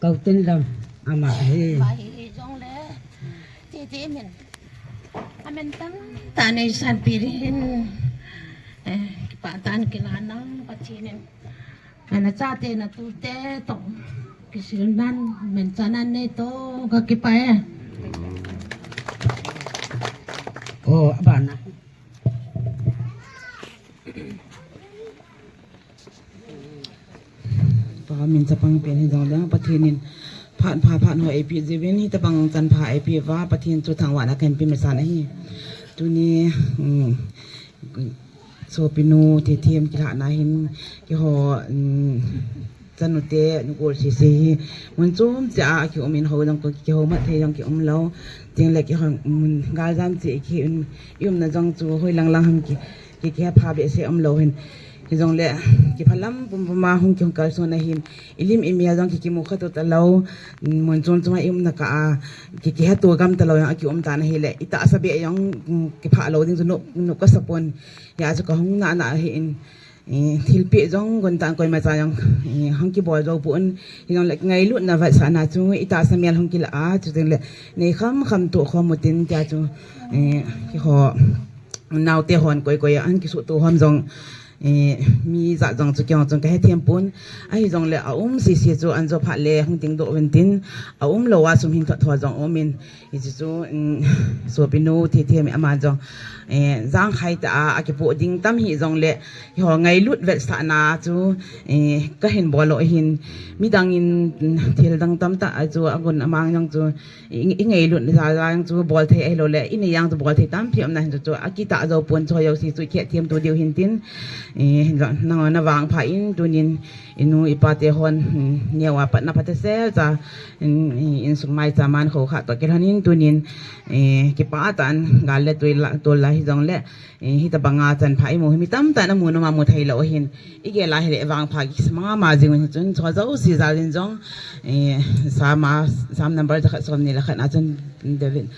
Kau tin lam, ama hi. Ama hi jong le. Ti ti min. Amen tam ta nei san pi rin. Eh, kipa tan kila nang Pathen in. Ana chate na tute to. Kisil nan men chanan nei to ka kipa e. Oh, abana. Tua min chapang pen hi jong leng Pathen in phat pha phat ho eipeh jiuvin, hitabang chan pha eipeh uva Pathen chu thangvahna kahin pe masan ahi. Tuni, um, sopinu Theithem kilhahna hin keiho, um, chanu te, nu gol sese hi mun chom cheh a kium in, hou jong kihou mat thei jong kium lou. Tin le keiho mun gal jam cheh kium, i umna jong chu hoi lang lang ham ki, ki, kihepha behseh um lou hin. Hijongle, kiphalam pumpum a hung kihung kalson ahin, ilim imel jong ki, kimu kha to talou, mun chom chom a i umna kah a, ki, kiheto gam talou jong akium tan ahile, i tahsa beh jong, mm, kipha lou ding chu nop, nop kasa pon. Hijeh chun kahung nana ahin, eh, thilpeh jong gon tan koima cha jong, eh, hung kibol jou pon, hijongle ngailutna vetsahna chu i tahsa mel hung kila a, chuteng le nei kham kham toh khom utin tia chu, eh, keiho naote hon koi koi a hung kisuhto hom jong, eh, mi jat jong chu kei jong chun kahethem pon. Ahijongle aum sese chu an jo phat le hung dingdoh uvin tin, aum lou a sum hin thot tho jong um in. Hichu chu, um, sopinu Theithem ama jong, eh, jangkhai tah a, akipoh ding tam hijongle, keiho ngailut vetsahna chu, eh, kahin bol u ahin, midang in, um, thil dang tamtah a chu agon amang jong chu, i, i ngailut jal jeng chu bol thei ahilou le, i nei jeng chu bol thei tampi umna hin chu, chu akitah jou pon chu jouse chu i kihethem to diu hin tin, eh, nang na vangpha in tunin, i nu i pa te hon, um, neo a patna phatechan, um, insung maicha man kho kha toh kilhon in tunin, eh, kipah tah in gal le tui la, tol la hijongle, eh, hitabang a chan pha i mu hi mi tamtah in amu nom a mu thei lou ahin, i gel a hile vangpha kisama ma jing un chun, chu jouse jal in jong, eh, Psalm a, Psalm number jakhat somni le khat na chun David.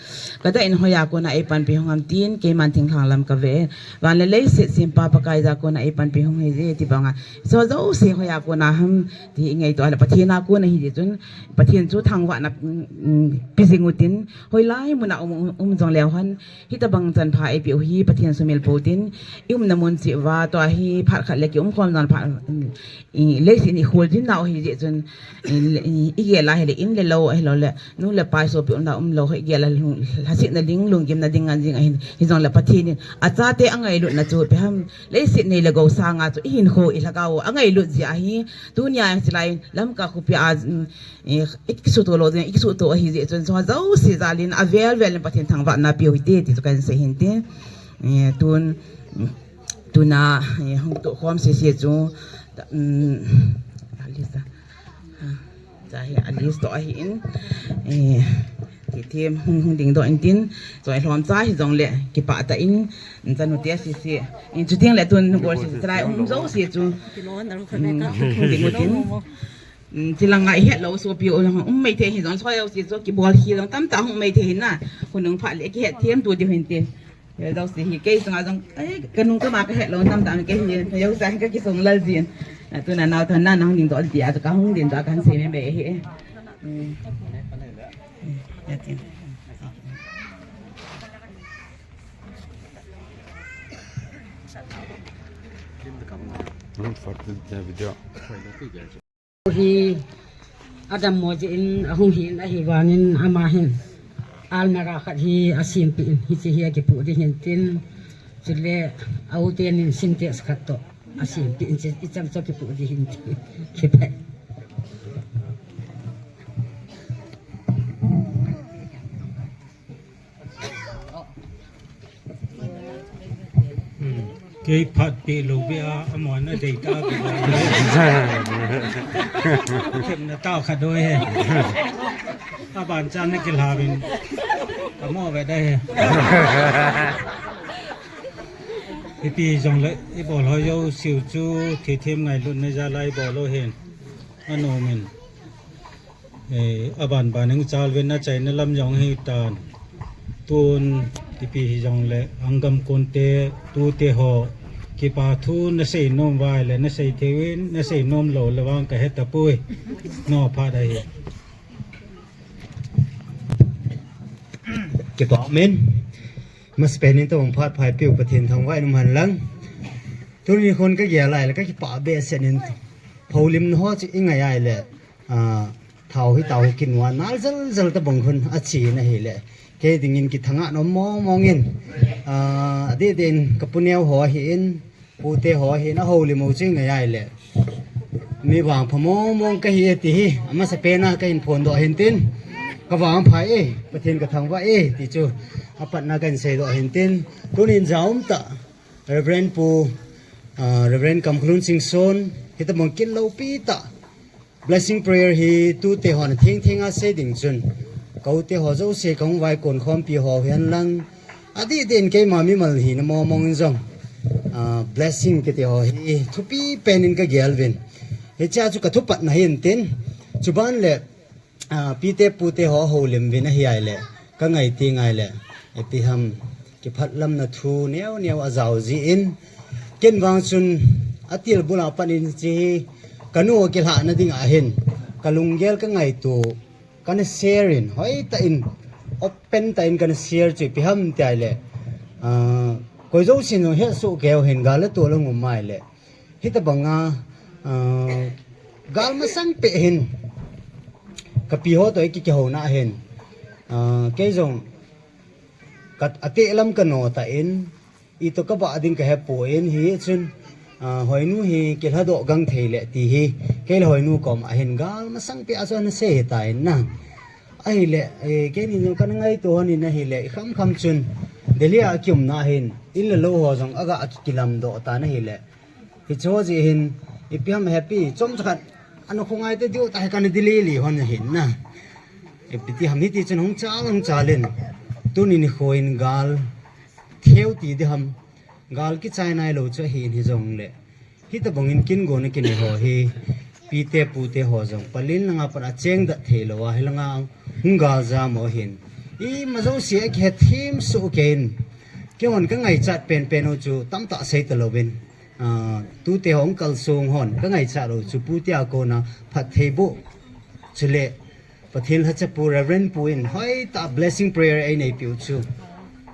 Kadah in hoiya kona eipanpi hung ham tin, keiman thinglhang lam kave. Van le leiset sempa Pakai ja kona eipanpi hung hije ti banga. Chu jouse hoiya kona ham ti i ngaito a le Pathen a kona hijeh chun, Pathen chu thangvahna, mm, pe jing utin, hoilai mun a um, um, um jongleu hen, hitabang chan pha eipeh u hi Pathen sumil pou tin, i umna mun cheh uva, tua hi phat khat le kium khom jong phat, mm, i, leiset in i kholjin nau hijeh chun, i, i, i gel a hile in le lou, ahilou le, nu le pa i sopi umna um lou, i gel a lung, lhasetna ding, lunggimna ding ngan jing ahin, hijongle Pathen in, achate angailutna chu, ipi ham, leiset nei le gou sanga chu, i hinkho, i lhagao, angailut jeh ahi, tunia jong chulai, Lamka khopi a, mm, eh, i kisuhto lou ding, i kisuhto ahijeh chun, chu jouse jal in, avel vel in Pathen thangvahna pe u hite, ti chu kahin sei hin tin, eh, tun, Tuna, eh, hung tohkhom sese chu, um, a list a, ah, cha hi a list toh ahin, eh, Thithem hung, hung dingdoh intin, choi lhom cha hijongle, kipah tah in, chanu te sese. In chuteng le tun, bol sese, chulai um jouse chu. Hmm, hung ding utin. Hmm, chulanga ihet lou sopi u jong um maithei hijong, choi jouse chu, kibol hi jong tamtah hung maithei hin na. Khonung phat le kihet them tu diu hinte. He, jouse hi kei sunga jong, eh, kanung kama kahet lou tamtah kei hi, he, jouse hi kakisong lal jin. Ah, tuna nao than na nang dingdoh tia, chu kahung dingdoh kahin sei mei mei hi. Hmm. Ya, tin. Hmm, for the, the video. Hi adammo jeh in ahung hi in ahivangin ama hin almirah khat hi asempeh in hiche hi akipoh ding hin tin, chule a u tenin Sintex khat toh asempeh in hiche icham chu kipoh ding hin tin. Kipe. Hmm. Kei phat pe lou ve a, amon a dei ta ve. Themna tao khat doi he. Aban chan na kilha vin. Amo ve da he. Ipi jongle, ibol ho jouse u chu, thithem ngailutna jal a ibol u hin. Anom in. Eh, aban ban in chal ven achaina lam jong hitan. Tun ipi hijongle, anggam konte, tute ho, kipa thu nasei nom uva ahile, nasei thei uvin, nasei nom lou le vang kahe tapoi. No, phat ahi. Kipa um in. Masapen in tobang phat pha eipeu Pathen thangvah in um hen lang. Tuni khun kagel ahile kakipah behseh in. Houlimna ho chu ingai ahile. Ah, thao hi tao hi kinua nal jal jal tobang khun achi in ahile. Kei dingin kithangah nom mong mong in. Ah, adeh deh in kapu neo ho ahin, pute ho ahin, ahoulim u chu ingai ahile. Mi vangpha mong mong kahi e ti hi, amasapen a kahin phondoh ahin tin. Kavangpha e, Pathen kathangvah e, ti chu. Apatna kahin seidoh ahin tin. Tunin jaum tah, Reverend Pu, ah, Reverend Kamkholun Singson, hitobang kin loupi tah. Blessing prayer hi tute hon atheng theng a sei ding chun, ka u te ho jouse kahung vaikon khompi ho hihen lang, adeh deh in keima mimal hina mong mong in jong, ah, blessing kiti ho hi thupi pen in kagel uvin. Hichea chu kathupatna ahin tin, chuban le, ah, pite pute ho houlim uvin ahi ahile, kangai ti ngai le, ipi ham, kiphatlamna thu neo neo ajao jin, ken vang chun atil bul a pat in hiche hi kanu akilhahna ding ahin, kalunggel kangaito, kana share in, hoitah in, open tah in kana share chu ipi ham ti ahile, ah, koi jousen jong hesoh kei u hin gal a tol a um ahile, hitobang a, ah, gal masang peh hin, kapi ho toh iki kihouna ahin, ah, kei jong, Ka, ateh lam kano tah in, ito kabah ding kahepon, hichun, ah, Hoinu hi kilhadoh gang thei le ti hi, kei le Hoinu kom ahin gal masang peh a chu ana sei hitan na. Ahile, eh, keini jong kana ngaito lhon in ahile, ikham kham chun, Delhi a kiumna ahin, in le lou ho jong aga kikilamdoh tan ahile. Hiche ho jeh hin, ipi ham happy, chomcha khat, ana khongai te diu tah hi kana dili li lhon ahin na. Ipi ti ham hiti chun hung chal, hung chal in. Tuni nikho in gal, theu ti di ham, gal kichai nailou chu ahin hijongle. Hitobang in kin gona kinei ho hi, pite pute ho jong, palin langa pat a cheng dat thei lou a, hilanga hung gal jam u ahin. Ima jouse a kihethem soh kei in. Keihon kangaichat penpen u chu, tamtah sei talou vin. Ah, tute hung kalsong hon, kangaichat u chu pute a kona phattheiboh. Chule, Pathen lhacha pu, Reverend pu in, hoitah blessing prayer einei peh u chu.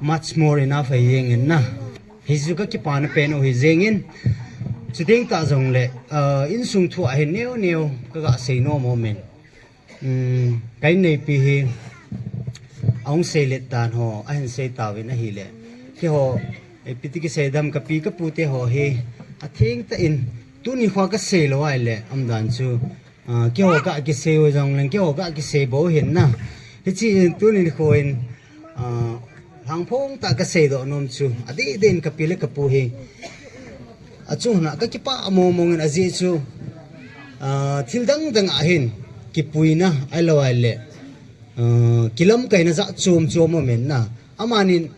Much more enough ahi jeng in na. Hichu kakipana pen u hi jeng in. Chuteng tah jongle, ah, insung thu ahin neo neo, kaga sei nom um in. Um, ka inneipi hi, ahung seilet dan ho, ahin sei tauvin ahile. Keiho, eh, ipi ti kisei dam kapi kapu te ho hi, atheng tah in, tuni kho kasei lou ahile, umdan chu, ah, keiho kakisei u jongleng, keiho kakisei bou hin na. Hiche in tuni nikho in, ah, lhangphong tah kaseidoh nom chu, adeh deh in kapi le kapu hi. Achung hon a kakipah mong mong in ajeh chu, ah, thil dang dang ahin kipuina ahilou ahile, uh, kilamkaina jat chom chom aum in na. Amanin,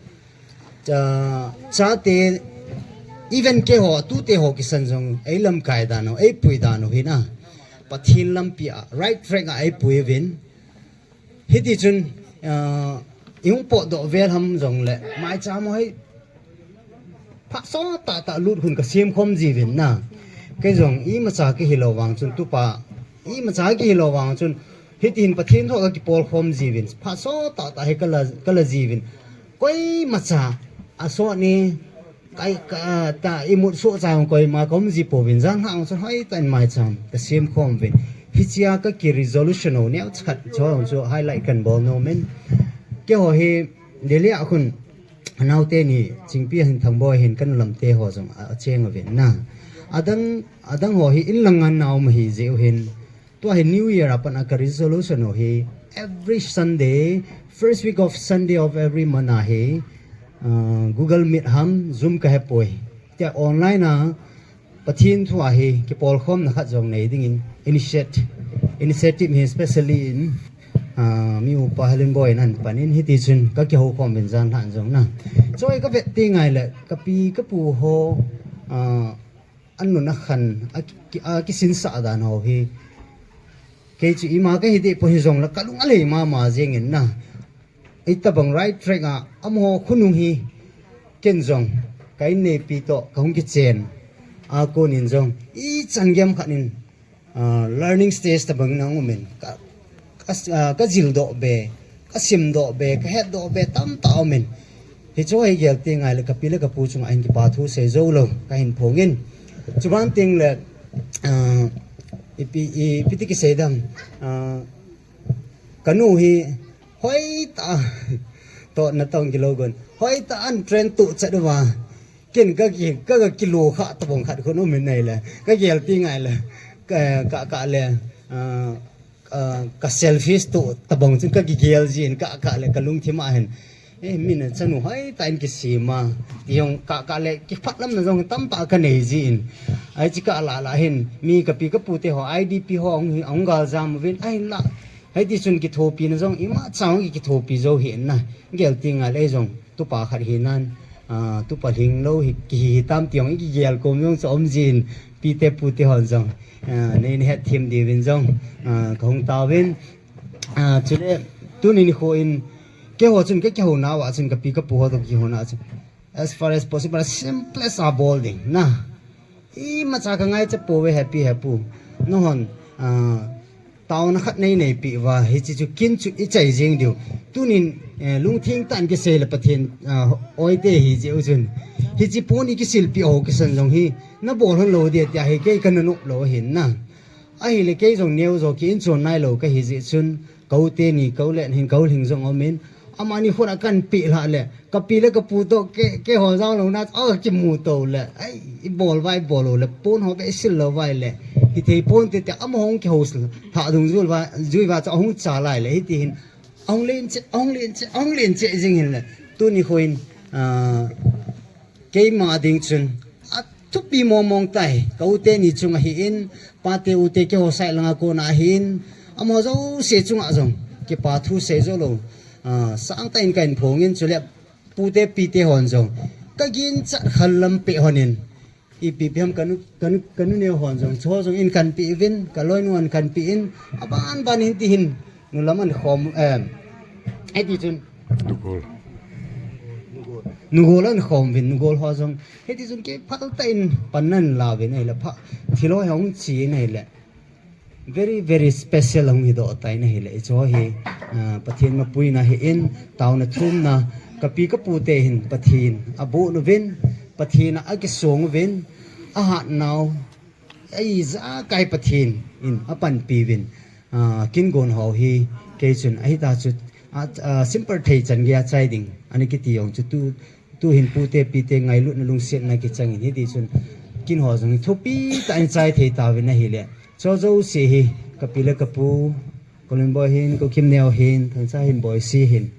uh, chate, even keiho, tute ho kisan jong, eilamkai dan u, eipui dan u hi na. Pathen lampi a, right track a eipui uvin. Hiti chun, uh, ihung potdoh vel ham jongle, maicham u hi, phatsot tah tah lut khun kasem khom jiuvin na. Kei jong imacha kahilou vang chun tupa, imacha kahilou vang chun, hiti hin Pathen thu a kakipol khom jiuvin. Phatsot tah tah hi kala, kala jiuvin. Koimacha, asot ni, kai, ka, ta, imut soh cha koima kaum ji pouvin, jan lhah chun hoitah in maicham kasem khom uvin. Hichea kaki resolution u neocha khat chu highlight kahin bol nom in. Keiho hi Delhi a khun, anaote ni, Chingpi hin, Thangboi hin, kanu lamte ho jong a, acheng uvin na. Adang, adang ho hi inlang a ana um ahi jeh u hin. Tua hi New Year a pat a ka resolution u hi. Every Sunday, first week of Sunday of every month a hi, uh, Google Meet ham, Zoom kahepoi. Tia online a, Pathen thu a hi, kipolkhomna khat jong nei dingin, initiate, initiative hi specially in, ah, mi upa Helen Boi in ahin pan in, hiti chun kakihoukhom uvin jan lhah jong na. Choi kavet teng ngai le, kapi kapu ho, ah, anun akhan, aki, akisinsah dan ho hi. Kei chu ima kahi deh poi hijongle, kalung alhai mama jengin na. Itobang right track a, amaho khonung hi, ken jong, ka inneipi toh, kahung kichen. A konin jong, ichan gei khat in, ah, learning stage tobang in ahung um in, ka, ka, ah, kajildoh be, kasimdoh be, kahetdoh be, tamtah aum in. Hichu hi gel teng ngai le kapi le kapu chunga hin kipa thu sei jou lou, kahin phong in. Chuban teng le, ah, ipi, ipi ti kisei dam, ah, kanu hi, hoitah, toh natong kilou gon. Hoitah a train tuchat uva. Ken kaki, ka, kakilou kha tobang khat khun um in ahile. Kagel teng ngai le. Ka, ka, ka le, ah, ah, ka selfish tu tobang chun kakigel jin, ka, ka le kalungthim a hin. Eh, min a chanu hoitah in kisem a. Ti jong ka, ka le kiphatlamna jong tamtah kanei jin. Ahi chu kala la hin. Mi kapi kapu te ho, I D P ho, ahung, ahung galjam uvin. Ahinla. Hiti chun kithopina jong imacha hung kithopi jou hi na. Gel teng ngai le jong. Tupa khat hinan. Ah, tupa lhinglou hi, kihi hitam ti jong, ikigel kom jong chu aum jin. Pite pute hon jong. Ah, nei, nei hetthem diuvin jong. Ah, kahung tauvin. Ah, chule, tuni nikho in, keiho chun kakihou nauva chun kapi kapu ho toh kakihou nauva chun. As far as possible, simplest a bol ding, na. Imacha kangaicha pouve hepi hepu. Nahon, ah, taona khat nei neipi uva, hiche chu kin chu ichai jeng diu. Tunin, eh, lungthim tah in kisei le Pathen, ah, oite hi jeh u chun. Hiche pon ikisilpeh ho kisan jong hi, nabol hon lou dia tia hi kei kana nop lou ahin na. Ahile kei jong neo jo ki inchon nailou kahi jeh chun, ka u teni, ka u len hin, ka u lhing jong aum in, amani khut a kahin peh lhah le, kapi le kapu toh, kei, keiho jao louna, a kimu tou le, ai, ibol vai, ibol lou le, pon ho beh isil lou vai le, hithei ponte tia, amaho hung kihou thah dung jui va, jui va chu ahung cha lai le, hiti hin, ahung len cheh, ahung len cheh, ahung len cheh jing hin le, tuni kho in, ah, keima ding chun, athupi mong mong tai, ka u teni chunga hin, pate ute keiho side langa kona hin, amaho jouse chunga jong, kipa thu sei jou lou, ah, sangtah in kahin phong in chule, pute pite hon jong, kaginchat khallam peh hon in, ipi pi ham kanu, kanu, kanu neo hon jong, chu jong in kahin pe uvin, ka loinu hon kahin pe in, aban ban hin ti hin, nu lam ahin khom, em, hiti chun. Nugol. Nugol ahin khom uvin, nugol ho jong. Hiti chun kei phaltah in panna ahin la uvin ahile pha, thil ho hung chi in ahile. Very, very special ahung hidoh tai in ahile. Hiche hi, ah, Pathen mapuina hi in, taona thumna, kapi kapu te hin Pathen aboh uvin, Pathen a akisong uvin, ahat nau, a ijakai Pathen in apanpi uvin, ah, kin gon ho hi, kei chun ahita chu, ah, ah, simple thei chan gei a chai ding, ana kiti jong chu tu, Tuhin pute pite ngailutna lungsetna kichang in hiti chun kin ho jong thupi tah in chai thei tauvin ahile. Chu jouse hi kapi le kapu, Kolin Boi hin, Kokim Neo hin, Thangcha hin, Boisi hin.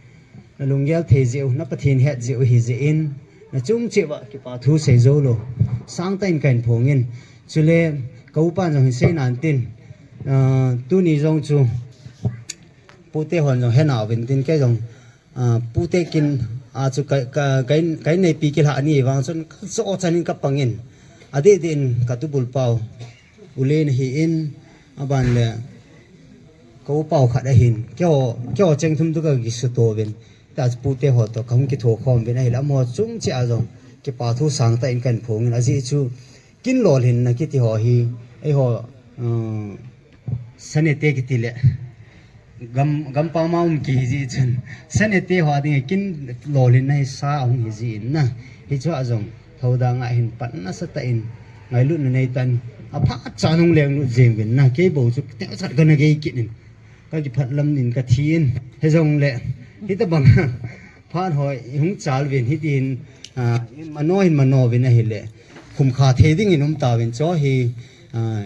Na lunggel thei jeh u, na Pathen het jeh u hi jeh in, na chung cheh uva kipa thu sei jou lou. Sangtah in kahin phong in. Chule, ka upan jong hin sei nan tin. Ah, tuni jong chu pute hon jong hena uvin tin kei jong, ah, pute kin a chu ka, ka, ka in, ka in neipi kilha ni vang chun ka cho chanin ka pangin. Adeh deh in ka tubul pau. U Len ahin, aban le ka u pau khat ahin. Keiho, keiho cheng thum tu ka kisuto uvin. Ta pute ho to ka hung kitho khom uvin ahile amaho chung cheh a jong kipa thu sangtah in kan phongin ajeh chu kin lolhinna kiti ho hi, eiho, uh, Sanete kiti le gam, gampam a um kihi jeh chun Sanete ho dinga kin lolhinna hi sa ahung hi jeh in na. Hichu a jong thodang a hin pan nasatah in ngailutna nei tan aphat chan hung lenglut jeng uvin na. Kei bou chu teu chat kana gei kit in ka kiphat lam in ka thi in. Hijongle hitabang phat hoi hung chal uvin hitin, ah, in mano in mano uvin ahile khum kha thei dingin um tauvin chu hi, ah,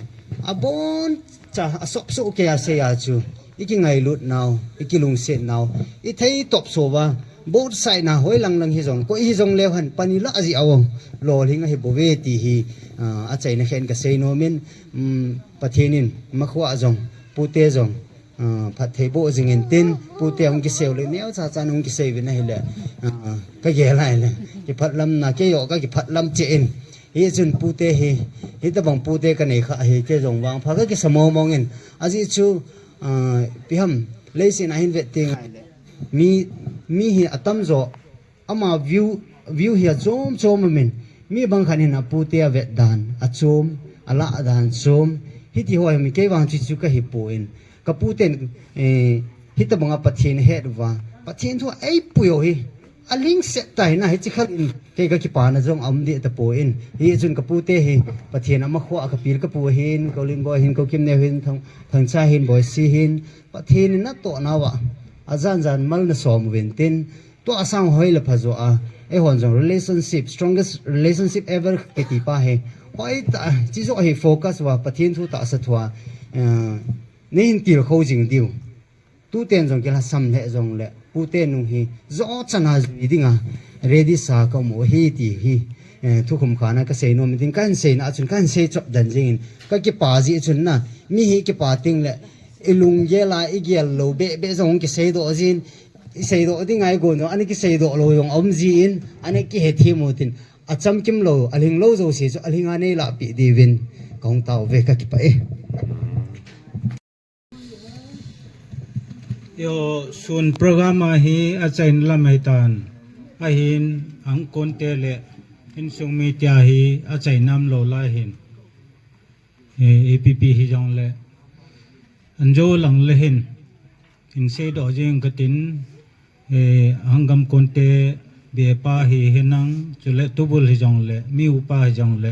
abon cha asop so ke a sei a chu i kingailut nau, i kilungset nau, i thei top so va, both side na hoi lang lang hi jong, koi hi jong leu han pani la ji a ong, lolhing ahi bou ve ti hi, ah, achaina khen ka sei nom in, um, Pathen in, makhoa jong, pute jong, ah, phatthei boh jing in tin, pute hung kisei u le, neo cha cha hung kisei uvin ahile, ah, ka gel ahile, kiphat lam na, kei jong ka kiphat lam cheh in, Hichun pute hi, hitabang pute ka nei kha hi, kei jong vangpha ka kisa mong mong in. Ajeh chu, ah, ipi ham, leiset a hin vet teng ahile. Mi, mi hi atam jo, ama view, view hi achom chom amin. Mi bang khat hin apute avet dan, achom, alah dan, chom. Hiti ho hi mi kei vang chu chu ka hi poi. Ka puten, eh, hitabang a Pathen ahet uva. Pathen thu a eipui u hi. Alingset tai na hichi khel in kei ka kipana jong aum deh tapoi. Hichun ka pute hi Pathen a makhoa ka pil ka pu hin, ka Lim Boi hin, ka Kim Neo hin, Thang, Thangcha hin, Boisi hin, Pathen in natoh nauva ajan jan mal na som uvin tin, tua asang hoi le pha jo a, eihon jong relationship, strongest relationship ever kiti pa hi. Hoi ta, chi jo hi focus uva, Pathen thu tahsa thua, eh, nei hin til kho jing diu. Tuten jong kilhasam lheh jongle, pute nung hi, jo chana jui dinga, ready sa ka um u ahi ti hi, eh, thukhum khana ka sei nom ding, ka hin seina a chun, ka hin sei chop den jingin, ka kipa jeh chun na, mi hi kipa teng le, i lunggel a, i gel lou, beh, beh jong kisei doh jin, i sei doh ding ngai gon jong, ani kisei doh lou jong, aum jin, ani kihe thim u tin, achamkim lou, alhing lou jouse chu, alhing a nei lahpeh diuvin, ka hung tao ve ka kipa e. Eiho sun program a hi achaina lam ahitan. Ahin angkonte le insung mi tia hi achaina um lou lai hin. Eh, A P P hi jongle. Anjo lang le hin. Hin seidoh jing katin. Eh, Hangam konte bepa hi hinang. Chule tubul hi jongle. Mi upa hi jongle.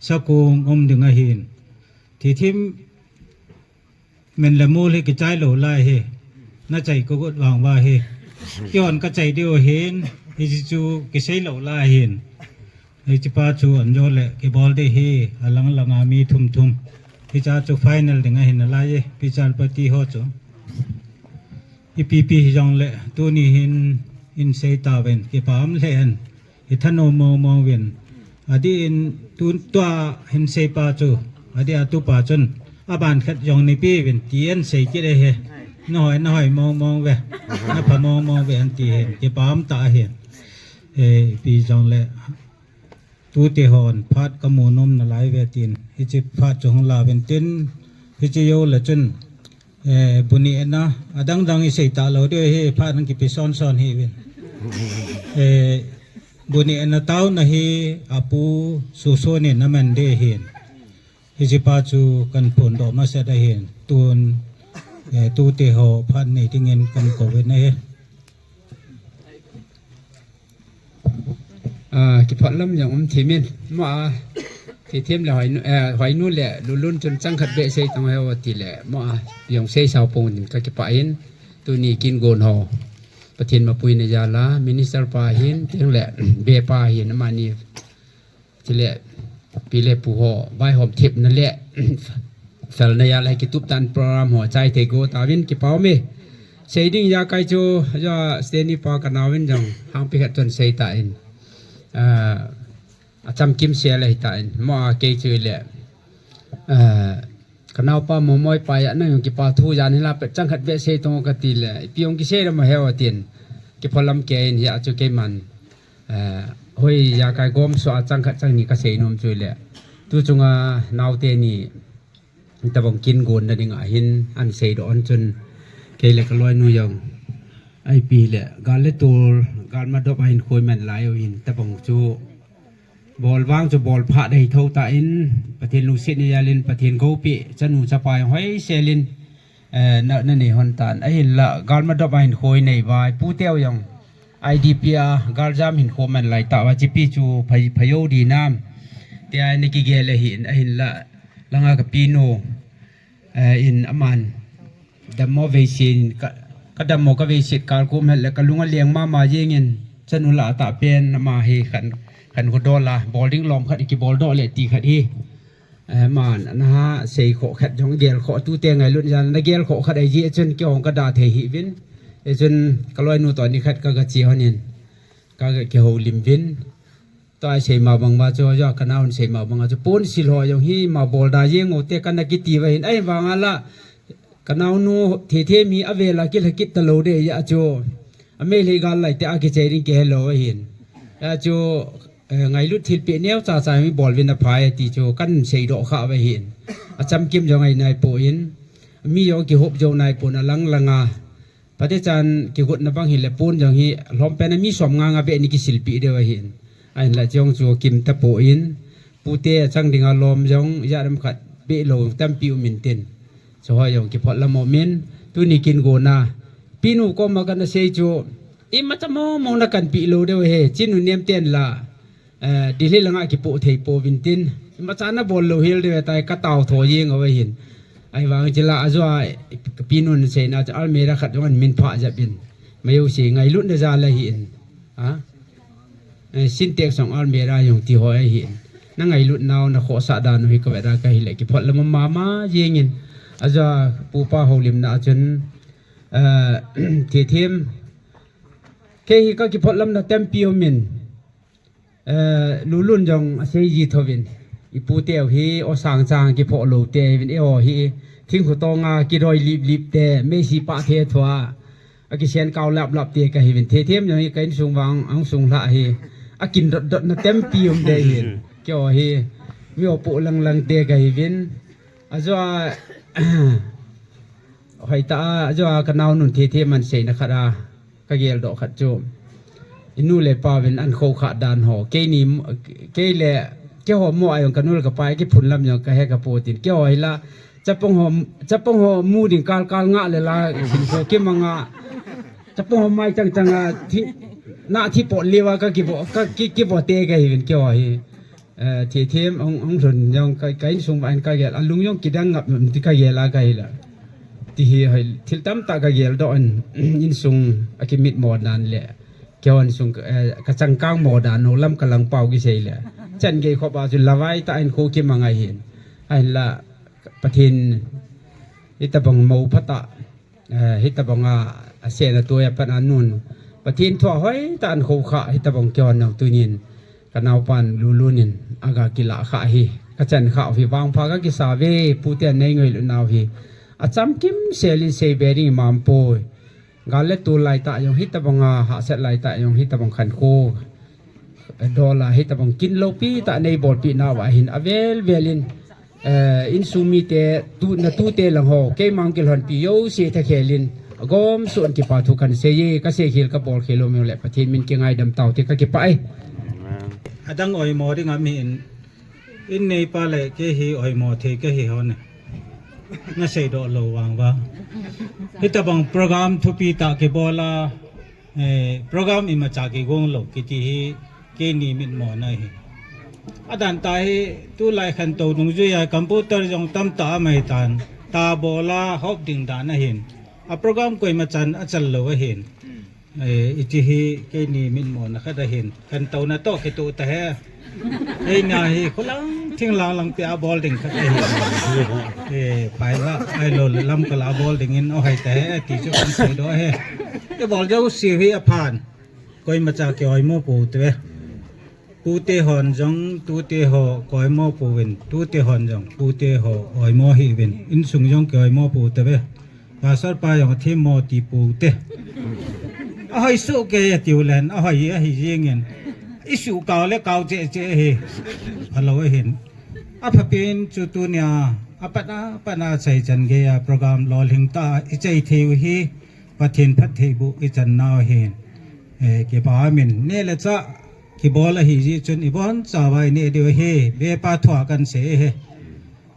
Sakung um ding ahin. Thithim Min le mol hi kichai lou lai hi. Na chai ko got vang va hi. Kihon ka chai diu hin. Hichi chu kisei lou lai hin. Hichi pa chu anjo le kibol ding hi. Alang langa mi thum thum. Hicha chu final ding ahin alai e. Pichal pati ho chu. Ipi pi hi jongle tuni hin hin sei tauvin. Kipa um lheh in. Hi thanom mong mong uvin. Adeh in tu, tua hin seipa chu. Adeh a tupa chun. Aban khat jong neipe uvin. Ti an sei kit e he. Nahoi, nahoi mong mong uve. Napha mong mong uve an ti hin. Kipa um tah ahin. Eh, ipi jongle. Tute hon phat kamu nom nalai uve tin. Hichi phat chu hung la uvin tin. Hichi jou le chun. Eh, bu nehna, adang dang isei talou diu hi, phat nang kipe son son hi uvin. Eh, bu nehna taona hi, apu Soson in aman ding ahin. Hichi pa chu kahin phondoh masat ahin. Tun, eh, tute ho phat nei dingin kahin kou uvin ahi. Ah, kipah lam jong um thim in. Mo a, thithem le Hoinu, eh, Hoinu le Lulun chun chang khat beh sei tang ho ti le. Mo a, jong sei sao pon in ka kipah in. Tuni kin gon ho. Pathen mapuina jal a, minister pa hin, teng le, be pa hin, amani. Chule, pi le pu ho, vaihom thepna le, felna jal a kitup tan program ho, chai thei go tauvin, kipa um e. Sei ding ja kai chu, ja Stanley pa ka nauvin jong, hangpi khat chun sei ta in. Ah, achamkim sei le hi ta in. Mo a kei chu le, ah, Ka naopa Momoi pa a nang jong kipa thu jan hila pet chang khat ve sei tong ka ti le, ipi jong kisei lam he o tin. Kipholam kei in hia chu keiman. Eh, hoi ja kai gom so a chang khat chang ni ka sei nom chu le. Tu chunga naote ni tabang kin gon na ding a hin an sei do an chun. Kei le ka loi nu jong. Ai pi le, gal le tul, gal ma dop a hin khoi man lai o hin tabang chu. Bol vang chu bol pha dei tho ta in, Pathen lungset ni jalin, Pathen gopi, chanu chapa jong hoi selin, eh, na, na nei hon tan. Ahin la, gal ma dop a hin khoi nei vai, pu teu jong, I D P a, gal jam hin khoi man lai ta va, chipi chu phai, phai o di nam. Tia ni ki gel ahin, ahin la, langa ka pi nu, eh, in aman. Dammo veisin ka, ka dammo ka veisit kal kum het le ka lunga leng mama jengin chanu la ta pen ama hi khan, khan ko dola bol ding lom khat ki bol do le ti khat hi. Eh, man, na ha sei kho khat jong gel kho tu te ngai lut jan na gel kho khat ai ji chun ki hong ka da thei hi vin. E chun ka loi nu to ni khat ka ga chi honin. Ka ga ki ho lim vin. Tua sei ma bang ma chu, ja ka naun sei ma bang a chu, pon sil ho jong hi ma bol da jeng o te ka na kiti va hin, ai vang a la, ka naunu the the mi a ve la ki la kit ta lo de ya chu, a me le gal lai te a ki chei ring ki hello va hin. Ya chu, eh, ngai lut thil pe neo cha cha mi bol vin a phai ti chu, kan sei do kha va hin. A cham kim jong ai nai po in, mi jong ki hop jo nai po na lang lang a. Pate chan kigotna bang hi le pon jong hi lhom pen a mi som nga nga be ni kisilpi deu ahin. Ahin la jong chu kim ta po in, pute a chang dinga lom jong ya ram khat be lo tampi um in tin. Chu hoi jong kiphot lam um in, tuni kin gona. Pinu koma kana sei chu, ima cha mo mo na kan pi lo deu he, chinu nem ten la. Eh, Delhi langa kipo thei po vin tin. Ima cha na bol lo hil de tai ka tao tho jeng ave hin. Ai vang chila a jua ka pinun sei na cha almera khat jong an min pha ja bin. Mayo si ngai lut na ja la hin. Ha? Eh, Sintex song almera jong ti ho ai hin. Na ngai lut nau na kho sa da nu hi ka ve da ka hi le kiphot lam ma ma jeng in. A jua pu pa ho lim na chun. Eh, thi thim. Ke hi ka kiphot lam na tempi o min. Eh, Lulun jong a sei ji thovin. I pu teu hi o sang chang ki pho lo te vin e o hi. Thing khu tonga ki roi lip lip te, me si pa the thua. A ki sen kau lap lap te ka hi vin. The them jong hi ka in sung vang, ang sung hla hi. A kin dot dot na tempi um de hi. Ki o hi. Mi o pu lang lang te ka hi vin. A jo a, hoi ta a, a jo a ka nau nun the them an sei na khat a. Ka gel doh khat chu. I nu le pa vin an kho kha dan ho. Kei ni, kei le, kei ho mo a jong ka nu le ka pa ki phun lam jong ka he ka po tin. Kei ho hi la, chapang ho, chapang ho mu ding kal kal nga le la, sin kho ki manga. Chapang ho mai chang chang a, thi, na thi po le wa ka ki bo, ka ki, ki bo te ka hi vin kei ho hi. Eh, thi them ong, ong lhun jong ka, ka insung va in ka gel, a lung jong kidang ngap ti ka gel a ka hi la. Ti hi hoi, thil tam ta ka gel doh in, insung a ki mit mo dan le. Kei on sung, eh, ka changkang mo dan, no lam ka lang pau ki sei le. Chan gei khop a chu lavai ta in kho ki mangai hin. Ahin la, Pathen, i ta bang mo pha ta. Eh, hitabanga, a sena tua pan anun. Pathen thua hoi ta an kho kha, hitabang kio nau tunin. Ka naupan Lulun in, aga kila kha hi. Ka chan kha hi vang pha ka kisa ve, pute nei ngoi lu nau hi. A cham kim selin sei be ding mam poi. Gal le tu lai ta jong hitabanga, ha set lai ta jong hitabang khan kho. Dola hitabang kin lo pi ta nei bol pi nau a hin avel velin. Eh, insung mite, tu, na tute lang ho, keima kilhonpi jouse tha khelin, agom sun kipa thu kan sei e, ka sei khel ka bol khel lom le Pathen min kingaidam tau te ka kipah e. Adang oimo ding a mi in, in nei pa le kei hi oimo thei ka hi hon e. Na sei doh lo vang va. Hitabang program thupi ta kibol a, Eh, program imacha kigong lo kiti hi keini mitmo na hi. Adan ta hi tulai khantou nungjui a computer jong tamtah amai tan. Ta bol a hop ding dan ahin. A program koima chan achal lo ahin. Eh, iti hi keini mitmo na khat ahin. Khantou na toh kitoh ta he. Eina hi khulang thinglang lang pia bol ding khat ahi. Eh, pai la, ai lo le lam kala bol ding in o hai ta he, ti chu kan sei doh he. Kei bol jouse hi aphan. Koimacha kei oimo pou te. Tute hon jong, tute ho koimo pouvin, tute hon jong, tute ho oimo hih uvin, insung jong kioimo pou tave. Pastor pa jong athemmo ti pou te. Ahoi soh kei atiu len, ahoi ahi jingin. Isuh kau le kau cheh cheh hi. Alou ahin. Aphapen chu tunia, apat a, apat a chai chan geiya program lolhing tah a ichai thei u hi, Pathen phattheiboh ichan nau ahin. Eh, kipa umin, neh le chah kibol ahi jeh chun ibonchauva ineh diu ahi, bepa thua kahin sei ahi.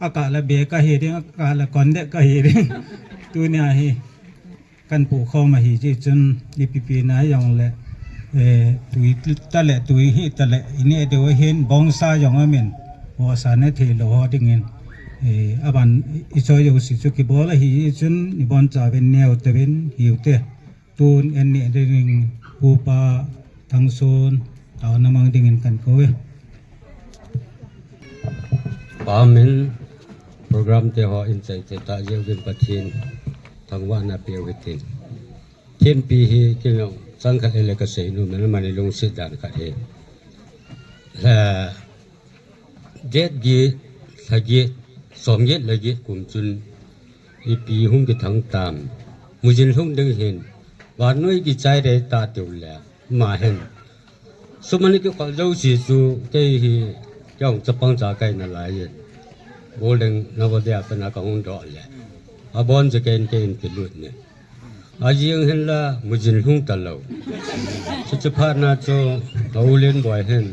Akah le be kahi ding, akah le konde kahi ding. Tunia hi. Kahin pukhom ahi jeh chun, ipi pi na jongle, eh, tui tale, tui hi tale, ineh diu ahin, bongsa jong umin, vohsa ne theilou ho dingin, eh, aban ichoi jouse chu kibol ahi jeh chun, ibonchauvin neh u tavin, hiu te. Tun an neh dingin, Pupa Thangson, taona mang dingin kahin kou e. Amen. Program te ho in chai thei tah jeh uvin Pathen thangvahna peh u hitin. Thempi hi kei jong chang khat le kasei nom in, amani lungset dan khat hi. Eh, date get, lha get, som get, lha get kum chun ipi hung kithang tam. Mujin lhung ding hin. Vannoi kichai dei ta tiu le. Ama hin. Sum ana kikhol jouse chu kei hi, kei jong chapang cha kahi nalai in. Golden Navodaya a pat na kahung doh le. Abon chu kei in, kei in kilut ne. Ajing hin la mujin lhung talou. Chuche phat na chu ka u Lenboi hin.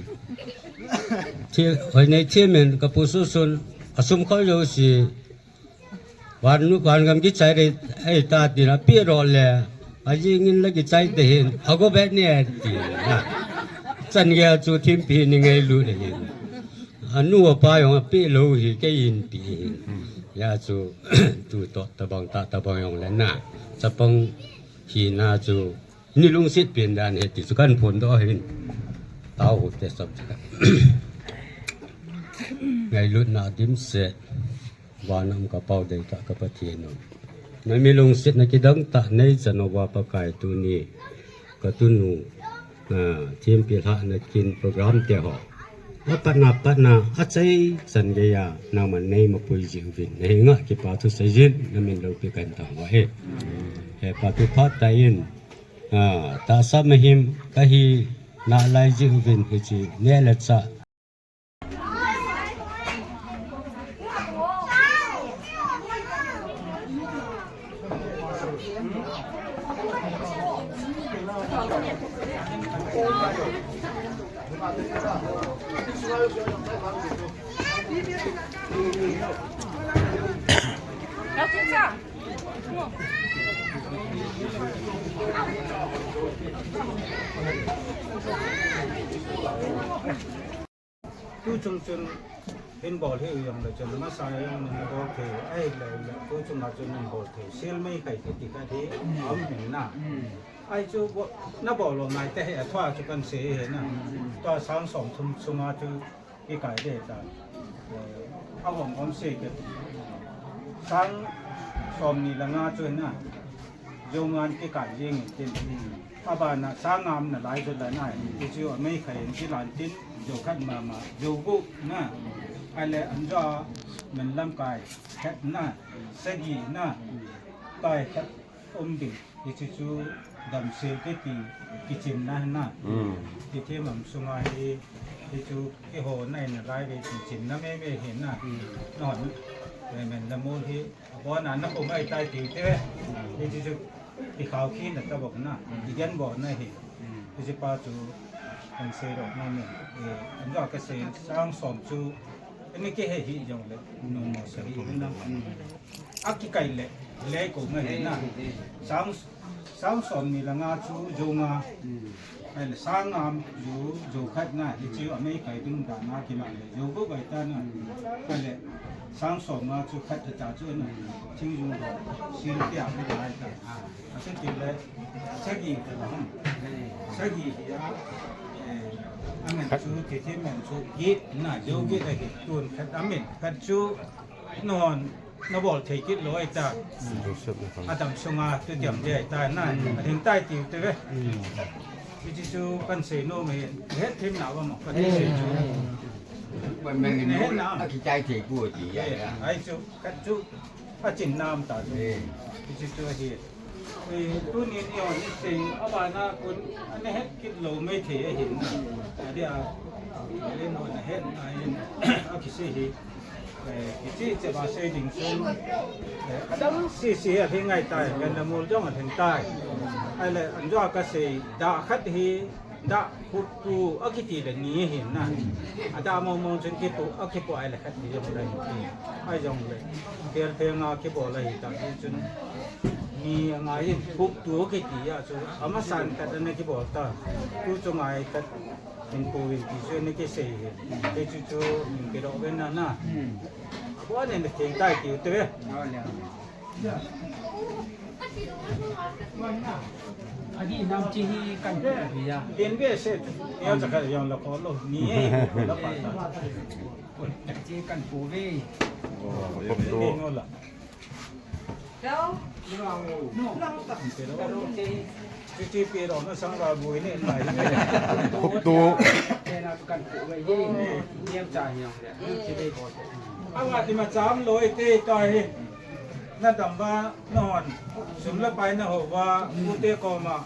Thi, hoi nei thi min ka pu Susun. Asum khol jouse. Van, van gam kichai dei, ei ta tin apeh doh le, ajing in la kichai te hin, ago be ne ti na. Chan geiya chu thempi ni ngailut le hin. Anu apa jong apeh lou hi kei in pe hin. Hijeh chun, tu toh tabang tah tabang jong le na. Chapang hina chu, ni lungset pen dan hi ti chu kahin phondoh ahin. Tao ho te sap chu ka. Ngailutna dimset. Vana um ka Pau deitah ka Pathen u. Na mi lungsetna kidang tah nei chan uva Pakai tuni ka tunu, ah, thempi lhahna kin program te ho. Apatna, patna, achai chan geiya, nangman nei mapui jeh uvin. Na henga kipa thu seijin, na min loupi kahin thangvah e. He pa thu phat tah in, ah, tahsa mihem kahi nalai jeh uvin hiche, neh le chah. Tu chung chun hin bol hi u jong le chun masa jong na bol thei, ahile le tu chung a chun hin bol thei, sel mei khai thei ti khat hi um hin na. Ahi chu bo-, na bol lo nai te hi a thua chu kahin sei hi na. Tua sang som thum sunga chu kikai ding ta. Eh, a gom gom sei ke. Sang som ni le nga chu na. Jou nga in kikai jing in tin. Abana sang nga um nalai chu la na. Ti chu a mei khai in kilan tin. Jou khat mama. Jou gup na. Ahile an jou a min lamkai khat na. Sagi na. Tai khat um ding. Hiche chu damsel kiti kichinna na. Mm. Hithem am sunga hi, hichu keiho na in a lai ve kichinna mei mei hi na. Mm. Nahon, eh, men la mol hi, abona na kum ahitai tiu te. Hiche chu kikhao kit na tabang na, kigen bol na hi. Mm. Hiche pa chu, kan sei ro na ni. Eh, an jou a kasei, sang som chu, ani kihe hi jong le, no mo sa hi na. Mm. A kikai le, le ko nga hi na. Sang, sang som ni le nga chu jou nga. Ahile sang nga chu jou khat na, hiche a mei kai ding dan a kiman le, jou gup ahi ta na. Ahile sang som nga chu khat ta chu na. Thing jung ho, sil tia le lai ta. A chu ti le, sagi ta na. Sagi hi a, eh, a ngen chu, ti ti men chu, gi na, jou gi ta gi, tun khat a min, khat chu, non, na bol thei kit lou ahi ta. Joseph na khang. Adam sunga tu tiam ding ahi ta na. Mm. A ding tai tiu te ve. Mm. Hichu kan sei nom e, het thim na ba mo, kan sei chu. Ban ban ni het na. A kichai thei pu ti ya. Ai chu, kan chu, a chin nam ta chu. Hichu chu ahi. Tunin i hon i sei, a bana kun, a na het kit lou mai thei ahin. A dia, le no na het na in, a kisei hi. Eh, kichi che ba sei ding sun. Eh, adang sisi a lhing ngai tai, kan na mul jong a lhing tai. Ai le, an jo ka sei, da khat hi, da khut tu, a kiti le ni hin na. A da mong mong chun kitu, a kipu ai le khat hi jong le hi. Ai jong le. Tel phe nga kipu le hi ta, hi chun. Ni ngai in, khut tu a kiti ya chu, a ma san kat na kipu ta. Tu chu ngai kat. Min pu win ti chu ni kisei hi. Te chu chu min kidoh ven na na. Hmm. Abo ne na theng tai ti u te ve. Adi nam chi hi kan pu ya. Tin ve se. Ya cha ka yong la ko lo. Ni e ko la pa ta. Chi kan pu ve. Oh, ko to. Ni no la. Khuptu. Awa ti ma cham loi te ta hi. Na dam ba, na hon. Sum la pai na ho ba, u te ko ma.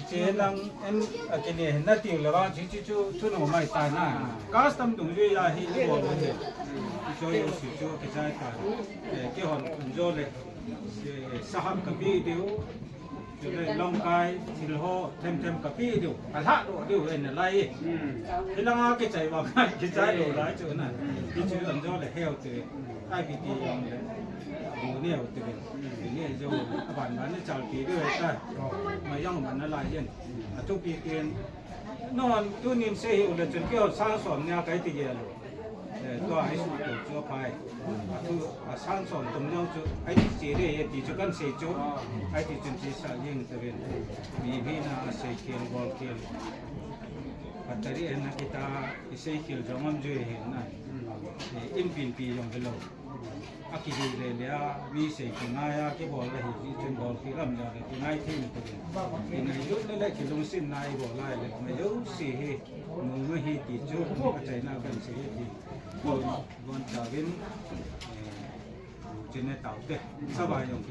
Che lang en a kine na ti le ba chi chi chu chu no mai ta na. Custom dung ye ya hi le bo le. Cho yo si chu ke chai ta. Eh, ke hon kun jo le. Eh, saham ka pi diu. Chu le long kai thil ho them them ka pi diu. Ka la lo diu en lai. Hmm. Ke lang a ke chai ba ke chai lo lai chu na. Ke chu an jo le heu te. Ai pi ti yang le. Bu ne ho te. Ni jo, aban ban ni chal pi de ta. Ma yang ban na lai yen. A tu pi ken. No an tu nin se hi u le chun ke san som nia kai ti ye lo. Eh, to ai su to cho pai. A tu a san som tum nyau chu ai ti che de ye ti chu kan se chu. Ai ti chun ti sa yeng ta ven. Mi hi na a se ken bol ken. Patari en na kita i se kel jong am ju he na. Eh, in pin pi jong lo. A kihi le le a, mi sei kingai a, kibol le hi, hi chun bol kilam le le, kingai thei ni te. Kingai lut le le, kilungset na i bol lai le, ma jouse hi, nu ma hi ti chu, a chaina kan sei hi ti. Bon, bon ta vin, eh, chine tau te, sa ba yong ki